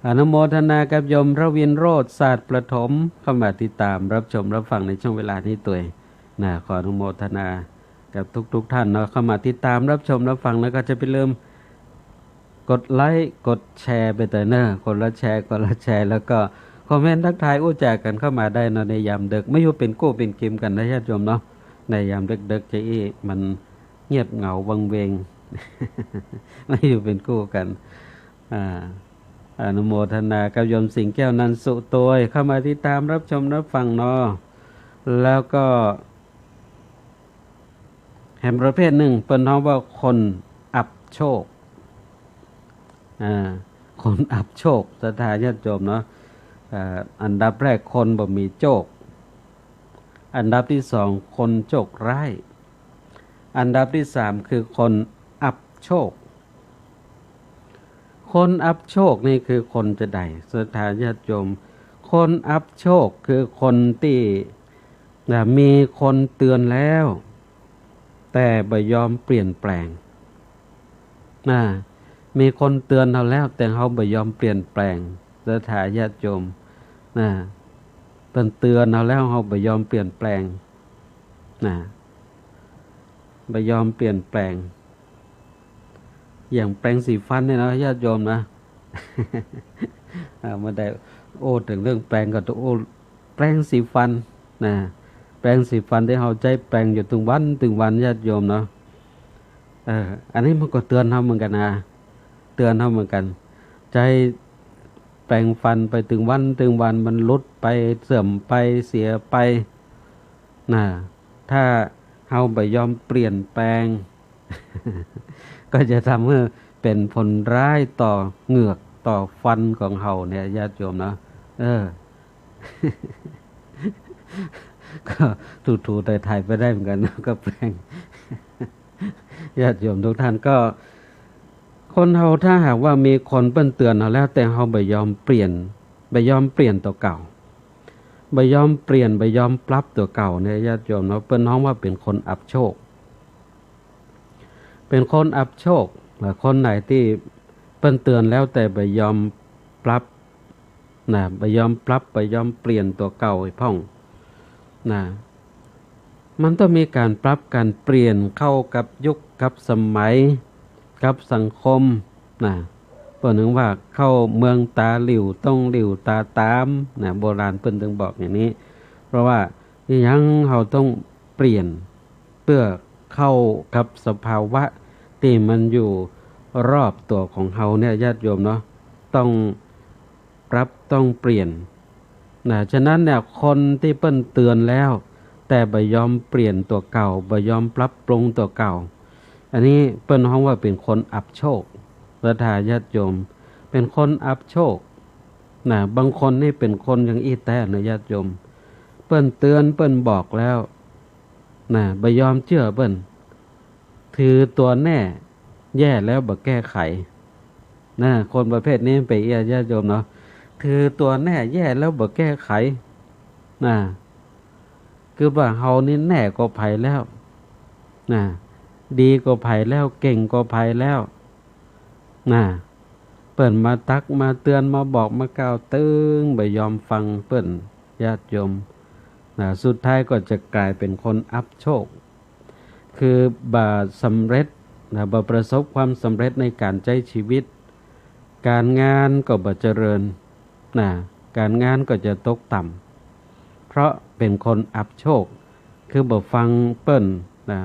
อนุโมทนากับโยมพระวินโรจน์ ศาสตร์ประถม เข้ามาติดตามรับชมรับฟังในช่วงเวลานี้ตวยนะ ขออนุโมทนากับทุกๆ ท่านเนาะ เข้ามาติดตามรับชมรับฟัง แล้วก็จะไปลืมกดไลก์กดแชร์ไปตวยเน่อ คนละแชร์ คนละแชร์ แล้วก็คอมเมนต์ทักทายอู้จ๋ากั๋นเข้ามาได้เนาะ ในยามดึก ไม่อยู่เป๋นกู้เป๋นกิ๋มกั๋นนะ ญาติโยมเนาะ ในยามดึกๆ จะอี้มันเงียบเหงาวังเวง ไม่อยู่เป๋นกู้กั๋น อ่า อนุโมทนากับโยมสิงห์แก้วนันสุตวย เข้ามาติดตามรับชมรับฟังเนาะ แล้วก็แหมประเภทนึ่ง เปิ้นฮ้องว่าคนอับโชค อ่า คนอับโชค ศรัทธาญาติโยมเนาะ อ่า อันดับแรกคนบ่มีโชค อันดับตี้สองคนโชคร้าย อันดับตี้สามคือคนอับโชค คนอับโชคนี่คือคนจาใด ศรัทธาญาติโยม คนอับโชคคือคนตี้ นะ มีคนเตือนแล้ว แต่บ่ยอมเปลี่ยนแปลง นะ มีคนเตือนเฮาแล้ว แต่เฮาบ่ยอมเปลี่ยนแปลง ศรัทธาญาติโยม นะ เปิ้นเตือนเฮาแล้ว เฮาบ่ยอมเปลี่ยนแปลง นะ บ่ยอมเปลี่ยนแปลง อย่างแปรงสีฟันเนี่ยเนาะ ญาติโยมนะ อ่า เมื่อใดโอ้เถิงเรื่องแปรงก็ต้องโอ้แปรงสีฟันนะ แปรงสีฟันตี้เฮาใจ๊แปรงอยู่ตึงวันตึงวัน ญาติโยมเนาะ เออ อันนี้มันก็เตือนเฮาเหมือนกั๋นนะ เตือนเฮาเหมือนกั๋น ใจ๊แปรงฟันไปตึงวันตึงวัน มันหลุดไป เสื่อมไป เสียไป นะ ถ้าเฮาบ่ยอมเปลี่ยนแปลง ก็จะทำหื้อเป๋นผลร้ายต่อเหงือกต่อฟันของเฮาเนี่ย ญาติโยมเนาะ เออ ก็ถูๆ ไถๆ ไปได้เหมือนกั๋นนะ ก็แปรง ญาติโยมทุกท่าน ก็คนเฮาถ้าหากว่ามีคนเปิ้นเตือนเฮาแล้ว แต่เฮาบ่ยอมเปลี่ยน บ่ยอมเปลี่ยนตั๋วเก่า บ่ยอมเปลี่ยน บ่ยอมปรับตั๋วเก่าเนี่ย ญาติโยมเนาะ เปิ้นฮ้องว่าเป๋นคนอับโชค เป๋นคนอับโชค คนไหนตี้เปิ้นเตือนแล้วแต่บ่ยอมปรับนะ บ่ยอมปรับ บ่ยอมเปลี่ยนตั๋วเก่าให้พ่องนะ มันต้องมีก๋านปรับก๋านเปลี่ยนเข้ากับยุคกับสมัย กับสังคมนะ เปิ้นเอิ้นว่าเข้าเมืองต๋าหลิ่วต้องหลิ่วต๋าต๋ามนะ โบราณเปิ้นตึงบอกอย่างนี้ เพราะว่าอิหยังเฮาต้องเปลี่ยน เปื้อเข้ากับสภาวะตี้มันอยู่รอบตั๋วของเฮาเนี่ย ญาติโยมเนาะ ต้องปรับต้องเปลี่ยนนะ ฉะนั้นเนี่ย คนตี้เปิ้นเตือนแล้ว แต่บ่ยอมเปลี่ยนตั๋วเก่า บ่ยอมปรับปรุงตั๋วเก่า อันนี้เปิ้นฮ้องว่าเป๋นคนอับโชค ศรัทธาญาติโยม เป๋นคนอับโชคนะ บางคนนี่เป๋นคนอย่างอี้แต๊นะ ญาติโยม เปิ้นเตือน เปิ้นบอกแล้ว นะ บ่ยอมเจื้อเปิ้น ถือตั๋วแน่ แย่แล้วบ่แก้ไข นะ คนประเภทนี้เป๋นอี้ ญาติโยมเนาะ ถือตั๋วแน่ แย่แล้วบ่แก้ไข นะ คือว่าเฮานี่แน่กว่าใผแล้ว นะ ดีกว่าใผแล้ว เก่งกว่าใผแล้ว นะ เปิ้นมาตักมาเตือน มาบอกมากล่าว ตึงบ่ยอมฟังเปิ้น ญาติโยม นะ สุดท้ายก็จะกลายเป๋นคนอับโชค คือบ่สำเร็จนะ บ่ประสบความสำเร็จในก๋านใจ๊ชีวิต ก๋านงานก็บ่เจริญนะ ก๋านงานก็จะตกต่ำ เพราะเป๋นคนอับโชค คือบ่ฟังเปิ้นนะ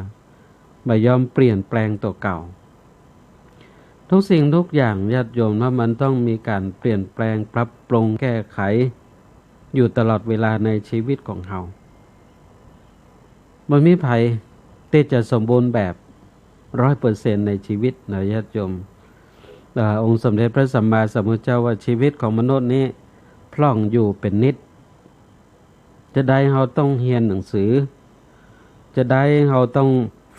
บ่ยอมเปลี่ยนแปลงตั๋วเก่า ทุกสิ่งทุกอย่าง ญาติโยมนะ มันต้องมีก๋านเปลี่ยนแปลง ปรับปรุง แก้ไข อยู่ตลอดเวลาในชีวิตของเฮา บ่มีใผตี้จะสมบูรณ์แบบ ร้อยเปอร์เซ็นต์ในชีวิตนะญาติโยม เอ่อ องค์สมเด็จพระสัมมาสัมพุทธเจ้าว่าชีวิตของมนุษย์นี้พร่องอยู่เป๋นนิด จะได้เฮาต้องเฮียนหนังสือ จะได้เฮาต้อง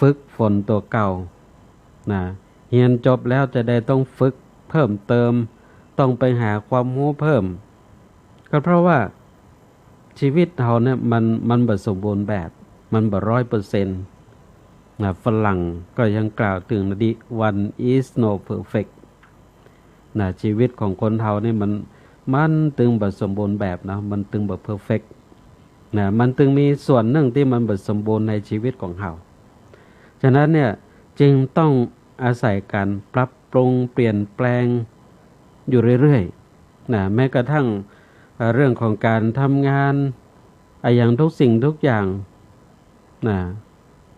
ฝึกฝนตั๋วเก่านะ เฮียนจบแล้วจะได้ต้องฝึกเพิ่มเติม ต้องไปหาความฮู้เพิ่ม ก็เพราะว่าชีวิตเฮาเนี่ยมัน มันบ่สมบูรณ์แบบ มันบ่ร้อยเปอร์เซ็นต์นะ ฝรั่งก็ยังกล่าวเถิงนะ the one is no perfect นะ ชีวิตของคนเฮานี่มัน มันตึงบ่สมบูรณ์แบบนะ มันตึงบ่เพอร์เฟกต์นะ มันตึงมีส่วนนึ่งตี้มันบ่สมบูรณ์ในชีวิตของเฮา ฉะนั้นเนี่ยจึงต้องอาศัยก๋านปรับปรุงเปลี่ยนแปลงอยู่เรื่อยๆนะ แม้กระทั่ง เอ่อ เรื่องของก๋านทำงาน อะหยังทุกสิ่งทุกอย่าง นะ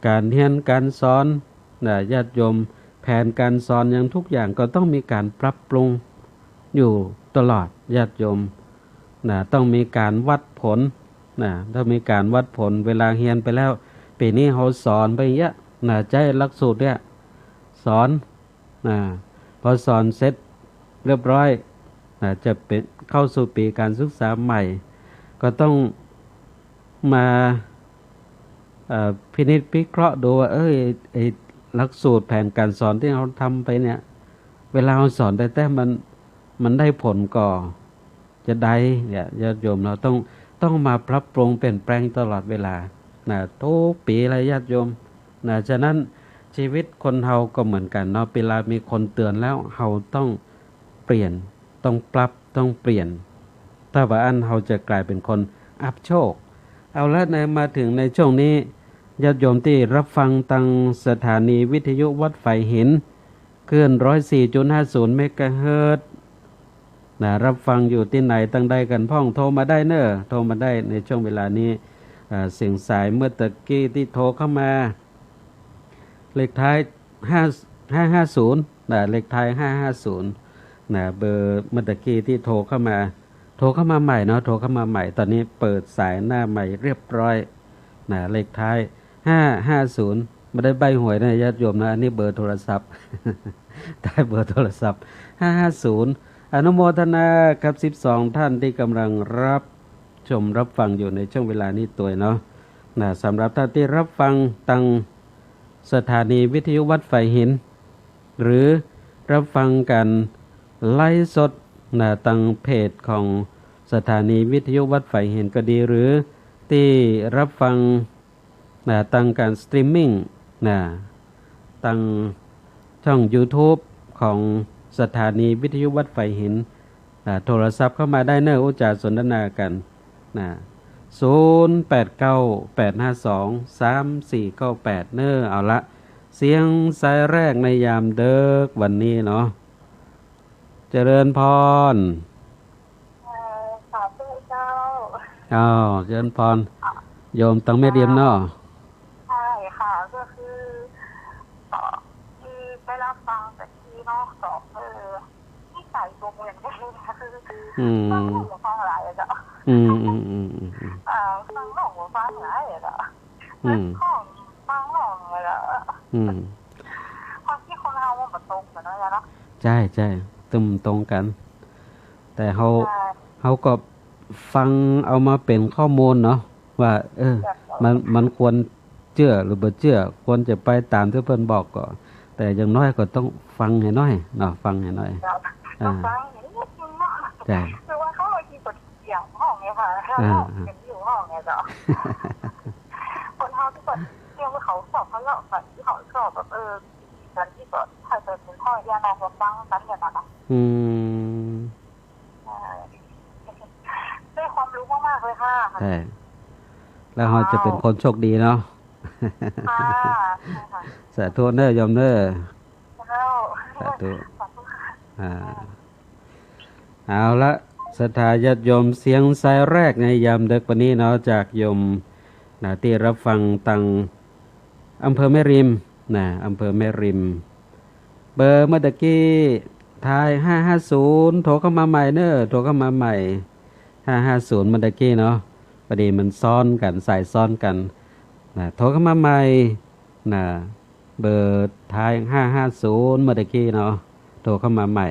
ก๋านเฮียนก๋านสอน นะ ญาติโยม แผนก๋านสอนหยังทุกอย่างก็ต้องมีก๋านปรับปรุงอยู่ตลอด ญาติโยม นะ ต้องมีก๋านวัดผล นะ ต้องมีก๋านวัดผล เวลาเฮียนไปแล้ว ปี๋นี้เฮาสอนไปอย่างเงี้ย นะ ใจ๊หลักสูตรเนี่ย สอน นะ พอสอนเสร็จเรียบร้อย นะ จะเป๋น เข้าสู่ปี๋ก๋านศึกษาใหม่ ก็ต้องมา เอ่อ พินิจพิเคราะห์ดูว่า เอ้ย ไอ้หลักสูตรแผนก๋านสอนตี้เฮาทำไปเนี่ย เวลาเฮาสอนไปแต๊ๆ มัน มันได้ผลก่อ จะได้เนี่ย ญาติโยม เฮาต้อง ต้องมาปรับปรุงเปลี่ยนแปลงตลอดเวลา นะ ทุกปี๋เลย ญาติโยม นะ ฉะนั้นชีวิตคนเฮาก็เหมือนกั๋นเนาะ เวลามีคนเตือนแล้ว เฮาต้องเปลี่ยน ต้องปรับ ต้องเปลี่ยน ถ้าบ่อั้นเฮาจะก๋ายเป๋นคนอับโชค เอาละนะ มาเถิงในช่วงนี้ ญาติโยมตี้ฮับฟังตางสถานีวิทยุวัดฝายหิน คลื่น ร้อยสี่จุดห้าศูนย์ เมกะเฮิรตซ์ นะ ฮับฟังอยู่ตี้ไหนตังใดกั๋นพ่อง โทรมาได้เน่อ โทรมาได้ในช่วงเวลานี้ อ่า เสียงสายเมื่อตะกี้ตี้โทรเข้ามา เลขท้าย ห้า ห้าห้าศูนย์ นะ เลขท้าย ห้าห้าศูนย์ นะ เบอร์เมื่อตะกี้ตี้โทรเข้ามา โทรเข้ามาใหม่เนาะ โทรเข้ามาใหม่ ต๋อนนี้เปิดสายหน้าใหม่เรียบร้อย นะ เลขท้าย ห้าห้าศูนย์ บ่ได้ใบ้หวยนะญาติโยมนะ อันนี้เบอร์โทรศัพท์ ได้เบอร์โทรศัพท์ ห้าห้าศูนย์ อนุโมทนากับสิบสองท่านตี้ก่ำลังฮับชมฮับฟังอยู่ในช่วงเวลานี้ตวยเนาะ นะ สำหรับท่านตี้ฮับฟังตางสถานีวิทยุวัดฝายหิน หรือฮับฟังก๋านไลฟ์สด นะ ตางเพจของสถานีวิทยุวัดฝายหินก็ดี หรือตี้ฮับฟัง นะ ตางก๋านสตรีมมิ่ง นะ ตางช่องยูทูบของสถานีวิทยุวัดฝายหิน นะ โทรศัพท์เข้ามาได้เน่อ อู้จ๋าสนทนากั๋น นะ ศูนย์แปดเก้า แปดห้าสอง สามสี่เก้าแปด เน่อ เอาละ เสียงสายแรกในยามดึกวันนี้เนาะ เจริญพร เอ่อ สาธุเจ้า อ้าว เจริญพร โยมตางแม่ริมเนาะ ใช่ค่ะ ก็คือ เอ่อ คือได้ฮับฟังแต่ทีเนาะ ก็ เออ นิสัยบ่เหมือนกั๋นเลยนะ คือ อืม ฟังแล้วบ่ฟังหลายอะเจ้า อืม อืม อืม อืม อืม อ่า ฟังแล้วบ่ฟังหลายอะเจ้า อืม ฟังแล้วบ่ อืม ความคิดคนเฮามันบ่ตรงกั๋นเนาะ ใช่ ใช่ ตึงบ่ตรงกั๋น แต่เฮา ใช่ เฮาก็ฟังเอามาเป๋นข้อมูลเนาะ ว่า เออ แบบ มัน มันควรเจื้อหรือบ่เจื้อ ควรจะไปต๋ามตี้เปิ้นบอกก่อ แต่อย่างน้อยก็ต้องฟังหื้อหน้อยเนาะ ฟังหื้อหน้อย ครับ อ่า ต้องฟังหื้อนิดนึ่งเนาะ ใช่ คือว่าเขาบางทีก็เถียงห้องไงคะ อ่า เถียงอยู่ห้องไงเจ้า คนเฮาตี้ก็เถียงว่าเขาชอบทะเลาะกั๋น ตี้เขาชอบแบบ เออ กั๋นตี้ก็ถ้าจะเป็นข้อเดียวนะ ก็ฟังกั๋นอย่างนั้นนะ อืม ได้ความรู้มากๆ เลยค่ะ ใช่ แล้วเฮาจะเป๋นคนโชคดีเนาะ ค่ะ ใช่ค่ะ สาธุเน่อ โยมเน่อ เจ้า สาธุ สาธุค่ะ อ่า เอาละ ศรัทธาญาติโยม เสียงสายแรกในยามดึกวันนี้เนาะ จากโยม นะ ตี้ฮับฟังตางอำเภอแม่ริม นะ อำเภอแม่ริม เบอร์เมื่อตะกี้ท้าย ห้าห้าศูนย์ โทรเข้ามาใหม่เน่อ โทรเข้ามาใหม่ ห้าห้าศูนย์ เมื่อตะกี้เนาะ พอดีมันซ้อนกั๋น สายซ้อนกั๋น นะ โทรเข้ามาใหม่ นะ เบอร์ท้ายห้าห้าศูนย์ เมื่อตะกี้เนาะ โทรเข้ามาใหม่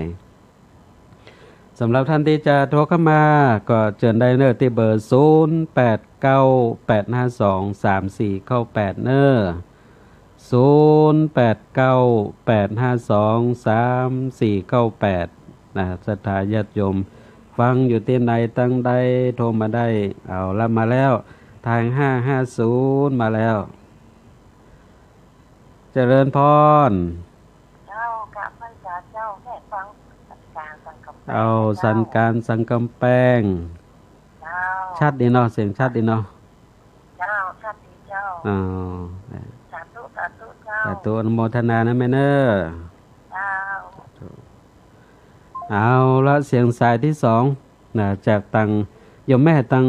สำหรับท่านที่จะโทรเข้ามาก็เจิญได้เน่อ ตี้เบอร์ ศูนย์แปดเก้า แปดห้าสอง สามสี่เก้าแปด เน่อ ศูนย์แปดเก้า แปดห้าสอง สามสี่เก้าแปด นะ ศรัทธาญาติโยม ฟังอยู่ตี้ไหนตังใดโทรมาได้ เอาละ มาแล้ว ท้ายห้าห้าศูนย์ มาแล้ว เจริญพร เจ้า กราบไหว้เจ้า แม่ฟังสันกลางสังกำแปง เอา เจ้า สันกลางสังกำแปง เจ้า ชัดดีเนาะ เสียงชัดดีเนาะ เจ้า ชัดดีเจ้า อ๋อ สาธุ สาธุเจ้า สาธุ อนุโมทนานะแม่เน่อ เจ้า เอาละ เสียงสายตี้สองนะ จากตังโยมแม่ตัง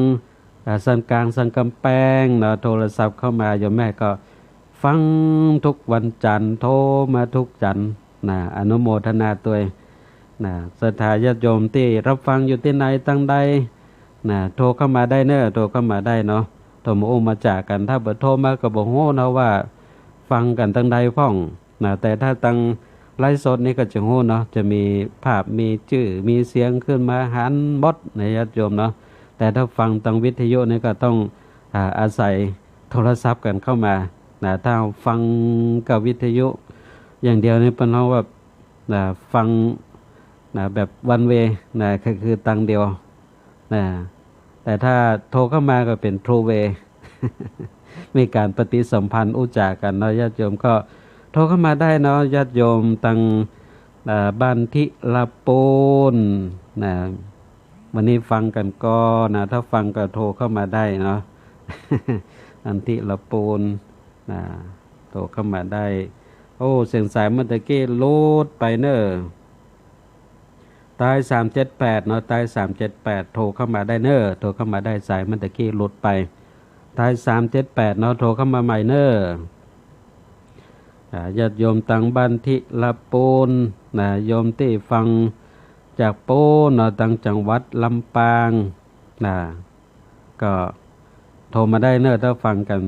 อ่า สันกลางสังกำแปงเนาะ โทรศัพท์เข้ามา โยมแม่ก็ฟังทุกวันจันทร์ โทรมาทุกจันทร์นะ อนุโมทนาตวยนะ ศรัทธาญาติโยมตี้รับฟังอยู่ตี้ไหนตังใดนะ โทรเข้ามาได้เน่อ โทรเข้ามาได้เนาะ โทรมาอู้มาจ๋ากั๋น ถ้าบ่โทรมาก็บ่ฮู้เนาะว่าฟังกั๋นตังใดพ่อง นะ แต่ถ้าตังไลฟ์สดนี่ก็จะฮู้เนาะ จะมีภาพ มีจื้อ มีเสียงขึ้นมาหันหมดนะญาติโยมเนาะ แต่ถ้าฟังตังวิทยุนี่ก็ต้อง อ่า อาศัยโทรศัพท์กั๋นเข้ามานะ ถ้าฟังกับวิทยุอย่างเดียวนี่เปิ้นฮ้องว่า นะ ฟัง นะ แบบ วันเวย์ นะ ก็คือตังเดียว นะ แต่ถ้าโทรเข้ามาก็เป๋น ทูเวย์ มีก๋านปฏิสัมพันธ์อู้จ๋ากั๋นเนาะ ญาติโยมก็โทรเข้ามาได้เนาะ ญาติโยมตัง เอ่อ บ้านทิละปูนนะ วันนี้ฟังกั๋นก่อนะ ถ้าฟังก็โทรเข้ามาได้เนาะ บ้านทิละปูนนะ โทรเข้ามาได้ โอ้ เสียงสายเมื่อตะกี้หลุดไปเน่อ ใต้สามเจ็ดแปดเนาะ ใต้สามเจ็ดแปด โทรเข้ามาได้เน่อ โทรเข้ามาได้ สายเมื่อตะกี้หลุดไป ใต้สามเจ็ดแปดเนาะ โทรเข้ามาใหม่เน่อ อ่า ญาติโยมตังบ้านทิละปูนนะ โยมตี้ฟังจากปูนเนาะ ตังจังหวัดลำปางนะ ก็โทรมาได้เน่อ ถ้าฟังกั๋น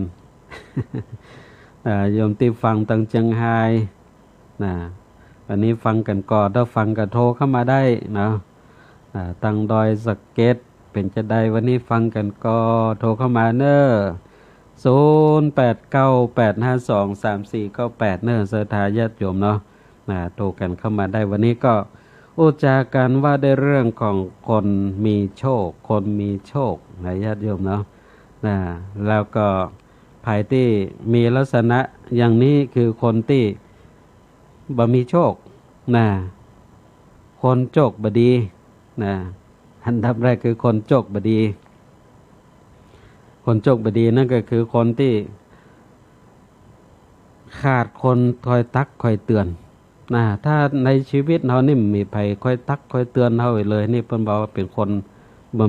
อ่า โยมตี้ฟังตังเจียงฮายนะ วันนี้ฟังกั๋นก่อ ถ้าฟังก็โทรเข้ามาได้เนาะ อ่า ตังดอยสะเก็ด เป๋นจาใด วันนี้ฟังกั๋นก่อ โทรเข้ามาเน่อ ศูนย์แปดเก้า แปดห้าสอง สามสี่เก้าแปด เน่อ ศรัทธาญาติโยมเนาะ นะ โทรกั๋นเข้ามาได้ วันนี้ก็อู้จ๋ากั๋นว่าด้วยเรื่องของคนมีโชค คนมีโชคนะญาติโยมเนาะ นะ แล้วก็ใผตี้มีลักษณะอย่างนี้คือคนตี้บ่มีโชคนะ คนโชคบ่ดีนะ อันดับแรกคือคนโชคบ่ดี คนโชคบ่ดีนั่นก็คือคนตี้ขาดคนคอยตักคอยเตือนนะ ถ้าในชีวิตเฮานี่มีใผคอยตักคอยเตือนเฮาเลย นี่เปิ้นบอกว่าเป๋นคนบ่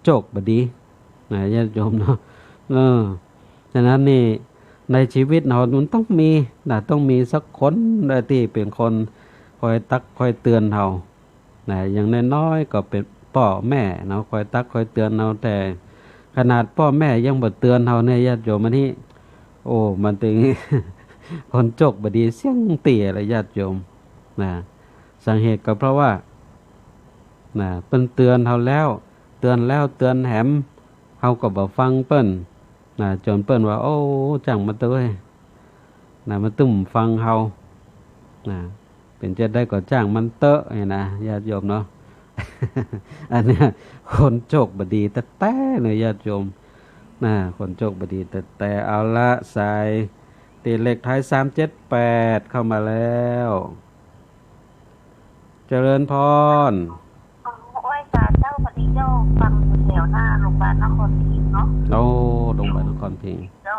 โชคบ่ดีนะญาติโยมเนาะ เออ ฉะนั้นนี่ในชีวิตเฮามันต้องมีนะ ต้องมีสักคนนะตี้เป๋นคนคอยตักคอยเตือนเฮา นะ อย่างน้อยๆ ก็เป๋นป้อแม่เนาะ คอยตักคอยเตือนเฮา แต่ขนาดป้อแม่ยังบ่เตือนเฮาเนี่ย ญาติโยม อันนี้ โอ้ มันตึง คนโชคบ่ดีเสี้ยงเตี้ยเลย ญาติโยม นะ สาเหตุก็เพราะว่า นะ เปิ้นเตือนเฮาแล้ว เตือนแล้วเตือนแหม เฮาก็บ่ฟังเปิ้น นะ จ๋นเปิ้นว่า โอ้ จ้างมันเต๊อะเว้ย นะ มันตึงฟังเฮา นะ เป๋นจาใดก็จ้างมันเต๊อะ เนี่ยนะ ญาติโยมเนาะ อันเนี้ย คนโชคบ่ดีแต๊ๆ เลย ญาติโยม นะ คนโชคบ่ดีแต๊ๆ เอาละ สายตี้เลขท้ายสามเจ็ดแปด เข้ามาแล้ว เจริญพร อ๋อ ไหว้สาเจ้า พอดีเจ้าฟังอยู่แถวหน้าโรงพยาบาลนครพิงค์เนาะ โอ้ โรงพยาบาลนครพิงค์ เจ้า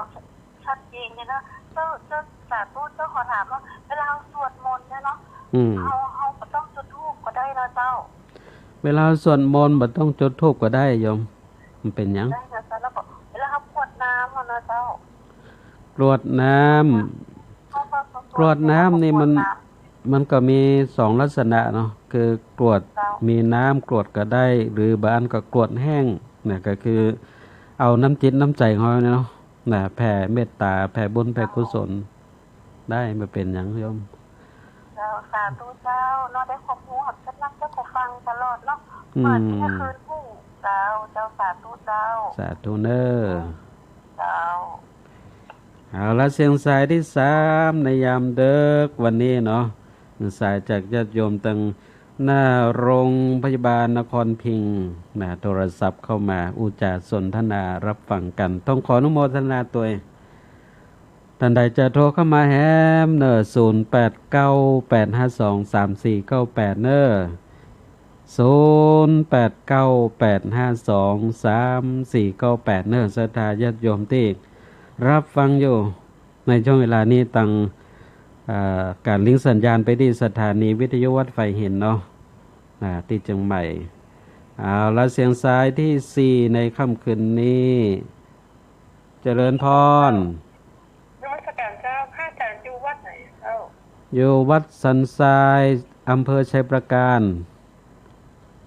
ชัดเจนเลยนะ เจ้า เจ้า สาธุเจ้า ขอถามว่า เวลาเฮาสวดมนต์เนี่ยเนาะ อืม เฮา เฮาบ่ต้องจุดธูปก็ได้เนาะเจ้า เวลาสวดมนต์บ่ต้องจุดธูปก็ได้โยม มันเป๋นหยัง ได้เนาะเจ้า แล้วก็เวลาเฮากรวดน้ำอะเนาะเจ้า กรวดน้ำ เฮาก็ กรวดน้ำนี่มัน กรวดน้ำ มันก็มีสองลักษณะเนาะ คือกรวด เจ้า มีน้ำกรวดก็ได้ หรือบางอันก็กรวดแห้ง เนี่ย ก็คือเอาน้ำจิตน้ำใจ๋ของเฮาเนี่ยเนาะ นะ แผ่เมตต๋า แผ่บุญ แผ่กุศล ได้ บ่เป๋นหยังโยม เจ้า สาธุเจ้า เนาะ ได้ความฮู้ เฮาก็นั่งเจ้าก็ฟังตลอดเนาะ อืม เปิดเที่ยงคืนฮู้ เจ้า เจ้า สาธุเจ้า สาธุเน่อ เจ้า เอาละ เสียงสายตี้สามในยามดึกวันนี้เนาะ สายจากญาติโยมตังหน้าโรงพยาบาลนครพิงค์นะ โทรศัพท์เข้ามา อู้จ๋าสนทนาฮับฟังกั๋น ต้องขออนุโมทนาตวย ต้านใดจะโทรเข้ามาแหมเน่อ ศูนย์แปดเก้า แปดห้าสอง สามสี่เก้าแปด เน่อ ศูนย์แปดเก้า แปดห้าสอง สามสี่เก้าแปด เน่อ ศรัทธาญาติโยมตี้ฮับฟังอยู่ ในช่วงเวลานี้ตัง เอ่อ ก๋านลิงก์สัญญาณไปตี้สถานีวิทยุวัดไผ่หินเนาะ อ่า ตี้เจียงใหม่ เอาละ เสียงสายตี้สี่ในค่ำคืนนี้ เจริญพร นมัสก๋านเจ้า พระอาจ๋ารย์อยู่วัดไหนเจ้า อยู่วัดสันทราย อำเภอไชยปราการ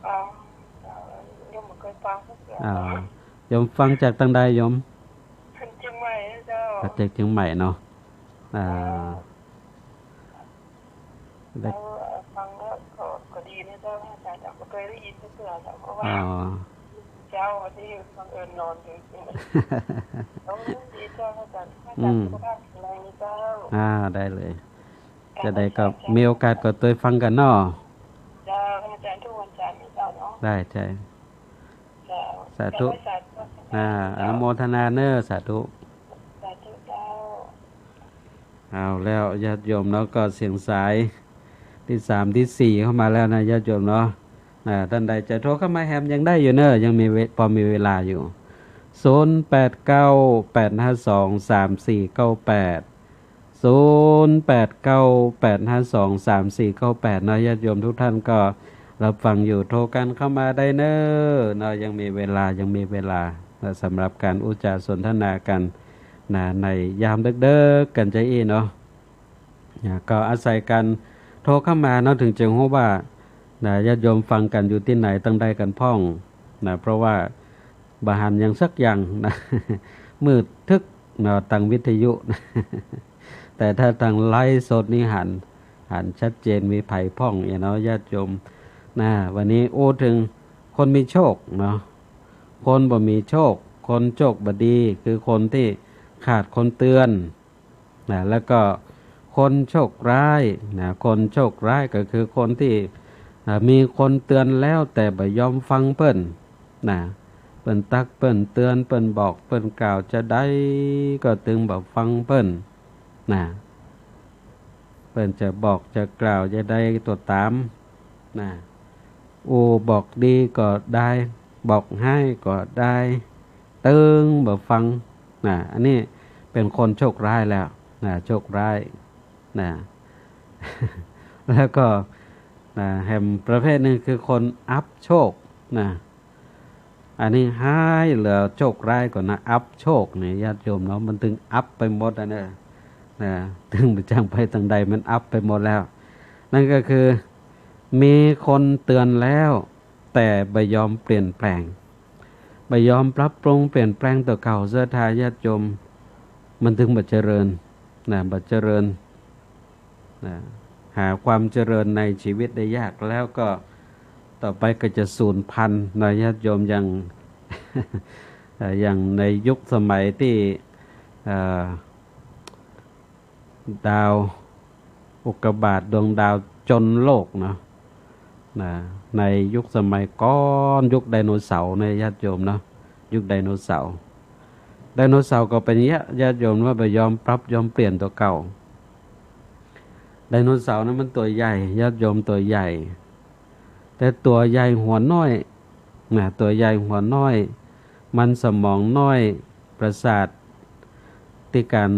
อ๋อ เจ้า โยมบ่เกยฟังสักเทื่อ อ่า โยมฟังจากตังใดโยม เจียงใหม่เจ้า จากเจียงใหม่เนาะ อ่า เจ้า ได้ แล้วฟังแล้วก็ ก็ดีนะเจ้า อาจ๋ารย์ แต่บ่เกยได้ยินสักเทื่อเจ้า เพราะว่า อ๋อ เจ้าวันนี้บังเอิญนอนอยู่ โอ้ ดีเจ้า อาจ๋ารย์ อาจ๋ารย์ อืม สุขภาพแข็งแรงนะเจ้า อ่า ได้เลย จะได้ก็ อาจ๋ารย์ มีโอกาสก็ตวยฟังกั๋นเนาะ เจ้า อาจ๋ารย์ ทุกวันจันทร์นะเจ้าเนาะ ได้ ใจ้ เจ้า สาธุ เจ้า สาธุ อ่า อนุโมทนาเน่อ สาธุ สาธุเจ้า เอาแล้วญาติโยมเนาะ ก็เสียงสายตี้สามตี้สี่เข้ามาแล้วนะญาติโยมเนาะ อ่า ต้านใดจะโทรเข้ามาแหมยังได้อยู่เน่อ ยังมีเว- ปอมีเวลาอยู่ ศูนย์แปดเก้า แปดห้าสอง สามสี่เก้าแปด ศูนย์แปดเก้า แปดห้าสอง สามสี่เก้าแปด เนาะ ญาติโยมทุกท่านก็ฮับฟังอยู่ โทรกั๋นเข้ามาได้เน่อ เนาะ ยังมีเวลา ยังมีเวลา นะ สำหรับก๋านอู้จ๋าสนทนากั๋น นะ ในยามดึกๆ กั๋นจาอี้เนาะ นะ ก็อาศัยก๋านโทรเข้ามาเนาะ เถิงจะฮู้ว่า นะ ญาติโยมฟังกั๋นอยู่ตี้ไหน ตังใดกั๋นพ่อง นะ เพราะว่าบ่หันหยังสักอย่างนะ มืดตึ๊กเนาะ ตังวิทยุนะ แต่ถ้าตังไลฟ์สดนี่หัน หันชัดเจน มีใผพ่องเนาะ ญาติโยม นะ วันนี้อู้เถิงคนมีโชคเนาะ คนบ่มีโชค คนโชคบ่ดี คือคนตี้ขาดคนเตือน นะ แล้วก็คนโชคร้าย นะ คนโชคร้ายก็คือคนตี้ อ่า มีคนเตือนแล้วแต่บ่ยอมฟังเปิ้น นะ เปิ้นตัก เปิ้นเตือน เปิ้นบอก เปิ้นกล่าวจาใดก็ตึงบ่ฟังเปิ้น นะ เปิ้นจะบอกจะกล่าวจาใดก็ต๋าม นะ อู้บอกดีก็ได้ บอกฮ้ายก็ได้ ตึงบ่ฟัง นะ อันนี้เป๋นคนโชคร้ายแล้ว นะ โชคร้าย นะ แล้วก็ นะ แหมประเภทหนึ่งคือคนอัพโชค นะ อันนี้ฮ้ายเหลือโชคร้ายก่อนนะ อัพโชคนี่ญาติโยมเนาะ มันตึงอัพไปหมดอะเน่อ นะ ตึงบ่จักไปตังใด มันอัพไปหมดแล้ว นั่นก็คือ มีคนเตือนแล้ว แต่บ่ยอมเปลี่ยนแปลง บ่ยอมปรับปรุงเปลี่ยนแปลงตั๋วเก่า ศรัทธาญาติโยม มันตึงบ่เจริญ นะ บ่เจริญ นะ หาความเจริญในชีวิตได้ยาก แล้วก็ต่อไปก็จะสูญพันธุ์นะญาติโยม อย่าง เอ่อ อย่างในยุคสมัยตี้ เอ่อ ดาวอุกกาบาตดวงดาวจนโลกเนาะ นะ ในยุคสมัยก่อน ยุคไดโนเสาร์เนี่ยญาติโยมเนาะ ยุคไดโนเสาร์ ไดโนเสาร์ก็เป๋นอย่างเงี้ย ญาติโยม ว่าบ่ยอมปรับยอมเปลี่ยนตั๋วเก่า ไดโนเสาร์นั้นมันตั๋วใหญ่ ญาติโยม ตั๋วใหญ่ แต่ตั๋วใหญ่หัวน้อย นะ ตั๋วใหญ่หัวน้อย มันสมองน้อย ประสาทตี้ก๋าน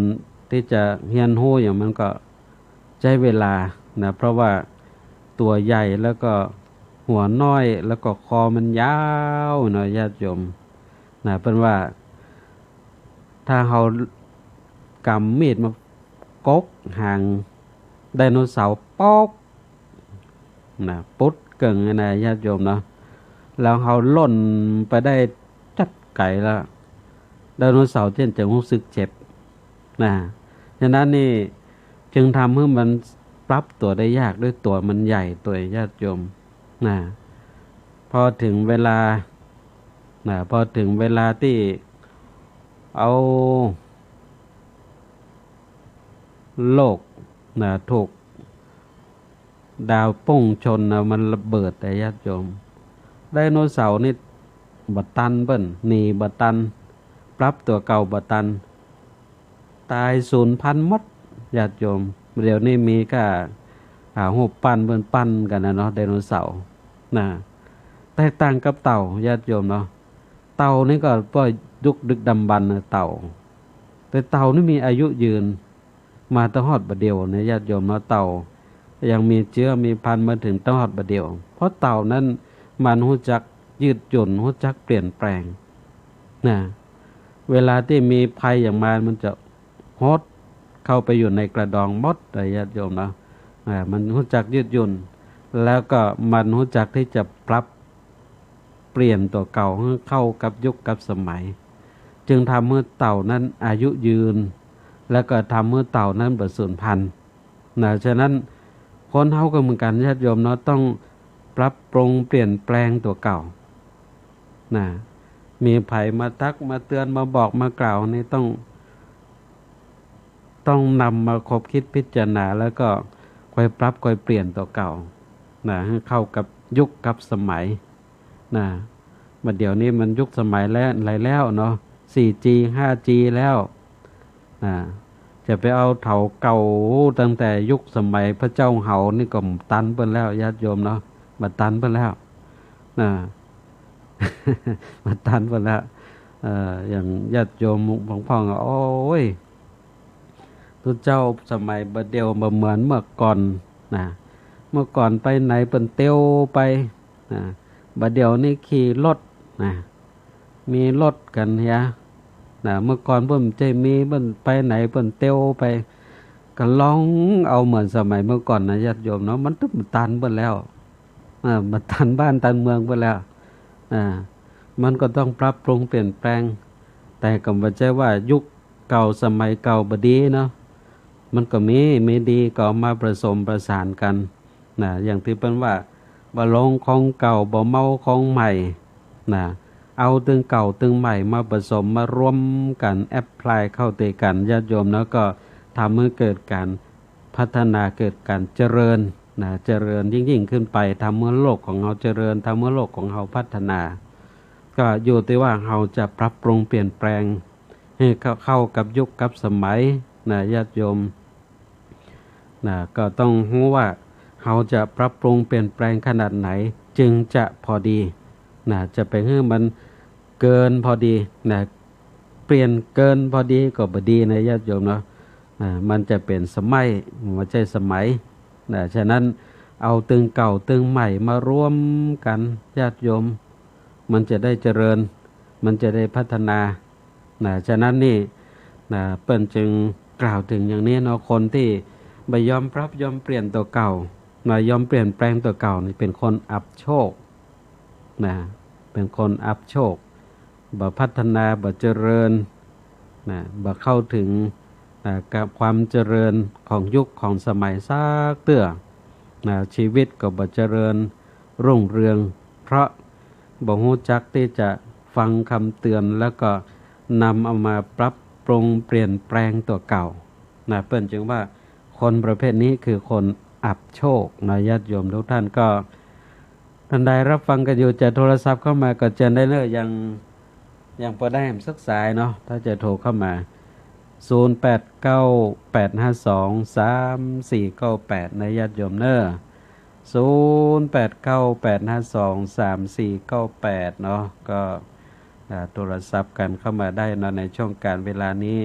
ตี้จะเฮียนฮู้อย่างมันก็ใจ๊เวลา นะ เพราะว่าตั๋วใหญ่แล้วก็หัวน้อย แล้วก็คอมันยาวเนาะญาติโยม นะ เปิ้นว่า ถ้าเฮากำมีดมากกหางไดโนเสาร์ป๊อก นะ ปุ๊ดเกิ่งนะญาติโยมเนาะ แล้วเฮาล่นไปได้จั๊ดไก๋แล้ว ไดโนเสาร์เจ้าจะฮู้สึกเจ็บ นะ ฉะนั้นนี่ จึงทำหื้อมันปรับตั๋วได้ยาก ด้วยตั๋วมันใหญ่ ตั๋วญาติโยม นะ พอเถิงเวลา นะ พอเถิงเวลาตี้เอาโลก นะ ถูกดาวป้งชนนะ มันระเบิด แต่ญาติโยม ไดโนเสาร์นี่บ่ตันเปิ้น หนีบ่ตัน ปรับตั๋วเก่าบ่ตัน ต๋ายสูญพันธุ์หมด ญาติโยม เดี๋ยวนี้มีก้า อ่า ฮูปปั้นเปิ้นปั้นกั๋นนะเนาะ ไดโนเสาร์ นะ แตกต่างกับเต่า ญาติโยมเนาะ เต่านี่ก็ป้อยุคดึกดำบรรพ์นะ เต่า แต่เต่านี่มีอายุยืน มาตะฮอดบ่าเดี่ยวเนี่ย ญาติโยมเนาะ เต่ายังมีเจื๊อมีพันธุ์มาเถิงตะฮอดบ่าเดี่ยว เพราะเต่านั้นมันฮู้จักยืดหยุ่น ฮู้จักเปลี่ยนแปลง นะ เวลาตี้มีภัยอย่างมา มันจะหดเข้าไปอยู่ในกระดองหมดเลย ญาติโยมเนาะ อ่า มันฮู้จักยืดหยุ่น แล้วก็มันฮู้จักตี้จะปรับเปลี่ยนตั๋วเก่าหื้อเข้ากับยุคกับสมัย จึงทำหื้อเต่านั้นอายุยืน แล้วก็ทำหื้อเต่านั้นบ่สูญพันธุ์ นะ ฉะนั้นคนเฮาก็เหมือนกั๋น ญาติโยมเนาะ ต้องปรับปรุงเปลี่ยนแปลงตั๋วเก่า นะ มีใผมาตักมาเตือนมาบอกมากล่าวนี่ต้อง ต้องนำมาคบคิดพิจารณา แล้วก็ค่อยปรับค่อยเปลี่ยนตั๋วเก่า นะ หื้อเข้ากับยุคกับสมัย นะ บ่าเดี่ยวนี้มันยุคสมัยแล้ว ไหนแล้วเนาะ สี่จี ห้าจี แล้ว นะ จะไปเอาเถ่าเก่าตั้งแต่ยุคสมัยพระเจ้าเหานี่ก็ตันเปิ้นแล้ว ญาติโยมเนาะ บ่ตันเปิ้นแล้ว นะ บ่ตันเปิ้นแล้ว เอ่อ อย่างญาติโยมบางพ่อง โอ๊ย ตุ๊เจ้าสมัยบ่าเดี่ยวบ่เหมือนเมื่อก่อน นะ เมื่อก่อนไปไหนเปิ้นเตียวไป นะ บ่าเดี่ยวนี้ขี่รถ นะ มีรถกั๋นเหีย นะ เมื่อก่อนเปิ้นบ่ใจ้มี เปิ้นไปไหนเปิ้นเตียวไป ก็ลองเอาเหมือนสมัยเมื่อก่อนนะ ญาติโยมเนาะ มันตึงตันเปิ้นแล้ว อ่า บ่ตันบ้านตันเมืองเปิ้นแล้ว อ่า มันก็ต้องปรับปรุงเปลี่ยนแปลง แต่ก็บ่ใจ้ว่ายุคเก่าสมัยเก่าบ่ดีเนาะ มันก็มี มีดีก็เอามาผสมประสานกั๋น นะ อย่างตี้เปิ้นว่า บ่หลงของเก่า บ่เมาของใหม่ นะ เอาตึงเก่าตึงใหม่มาผสมมารวมกั๋น แอพพลายเข้าตวยกั๋น ญาติโยมเนาะ ก็ทำหื้อเกิดก๋านพัฒนา เกิดก๋านเจริญ นะ เจริญยิ่งๆ ขึ้นไป ทำหื้อโลกของเฮาเจริญ ทำหื้อโลกของเฮาพัฒนา ก็อยู่ตี้ว่าเฮาจะปรับปรุงเปลี่ยนแปลงหื้อเข้า เข้ากับยุคกับสมัย นะ ญาติโยม นะ ก็ต้องฮู้ว่าเฮาจะปรับปรุงเปลี่ยนแปลงขนาดไหนจึงจะพอดี นะ จะไปหื้อมันเกินพอดี นะ เปลี่ยนเกินพอดีก็บ่ดีนะ ญาติโยมเนาะ อ่า มันจะเป๋นสมัย บ่ใจ้สมัย นะ ฉะนั้นเอาตึงเก่าตึงใหม่มารวมกั๋น ญาติโยม มันจะได้เจริญ มันจะได้พัฒนา นะ ฉะนั้นนี่ นะ เปิ้นจึงกล่าวเถิงอย่างนี้เนาะ คนตี้บ่ยอมปรับยอมเปลี่ยนตั๋วเก่า นะ ยอมเปลี่ยนแปลงตั๋วเก่านี่เป๋นคนอับโชค นะ เป๋นคนอับโชค บ่พัฒนา บ่เจริญ นะ บ่เข้าเถิง นะ กับความเจริญของยุคของสมัยสักเตื้อ นะ ชีวิตก็บ่เจริญรุ่งเรือง เพราะบ่ฮู้จักตี้จะฟังกำเตือน แล้วก็นำเอามาปรับปรุงเปลี่ยนแปลงตั๋วเก่า นะ เปิ้นจึงว่าคนประเภทนี้คือคนอับโชค นะ ญาติโยมทุกท่าน ก็ ท่านใดรับฟังกั๋นอยู่ จะโทรศัพท์เข้ามาก็เจิญได้เน่อ ยัง ยังปอได้สักสายเนาะ ถ้าจะโทรเข้ามา ศูนย์แปดเก้าแปดห้าสองสามสี่เก้าแปด นะ ญาติโยมเน่อ ศูนย์แปดเก้าแปดห้าสองสามสี่เก้าแปด เนาะ ก็ อ่า โทรศัพท์กั๋นเข้ามาได้เนาะ ในช่วงก๋านเวลานี้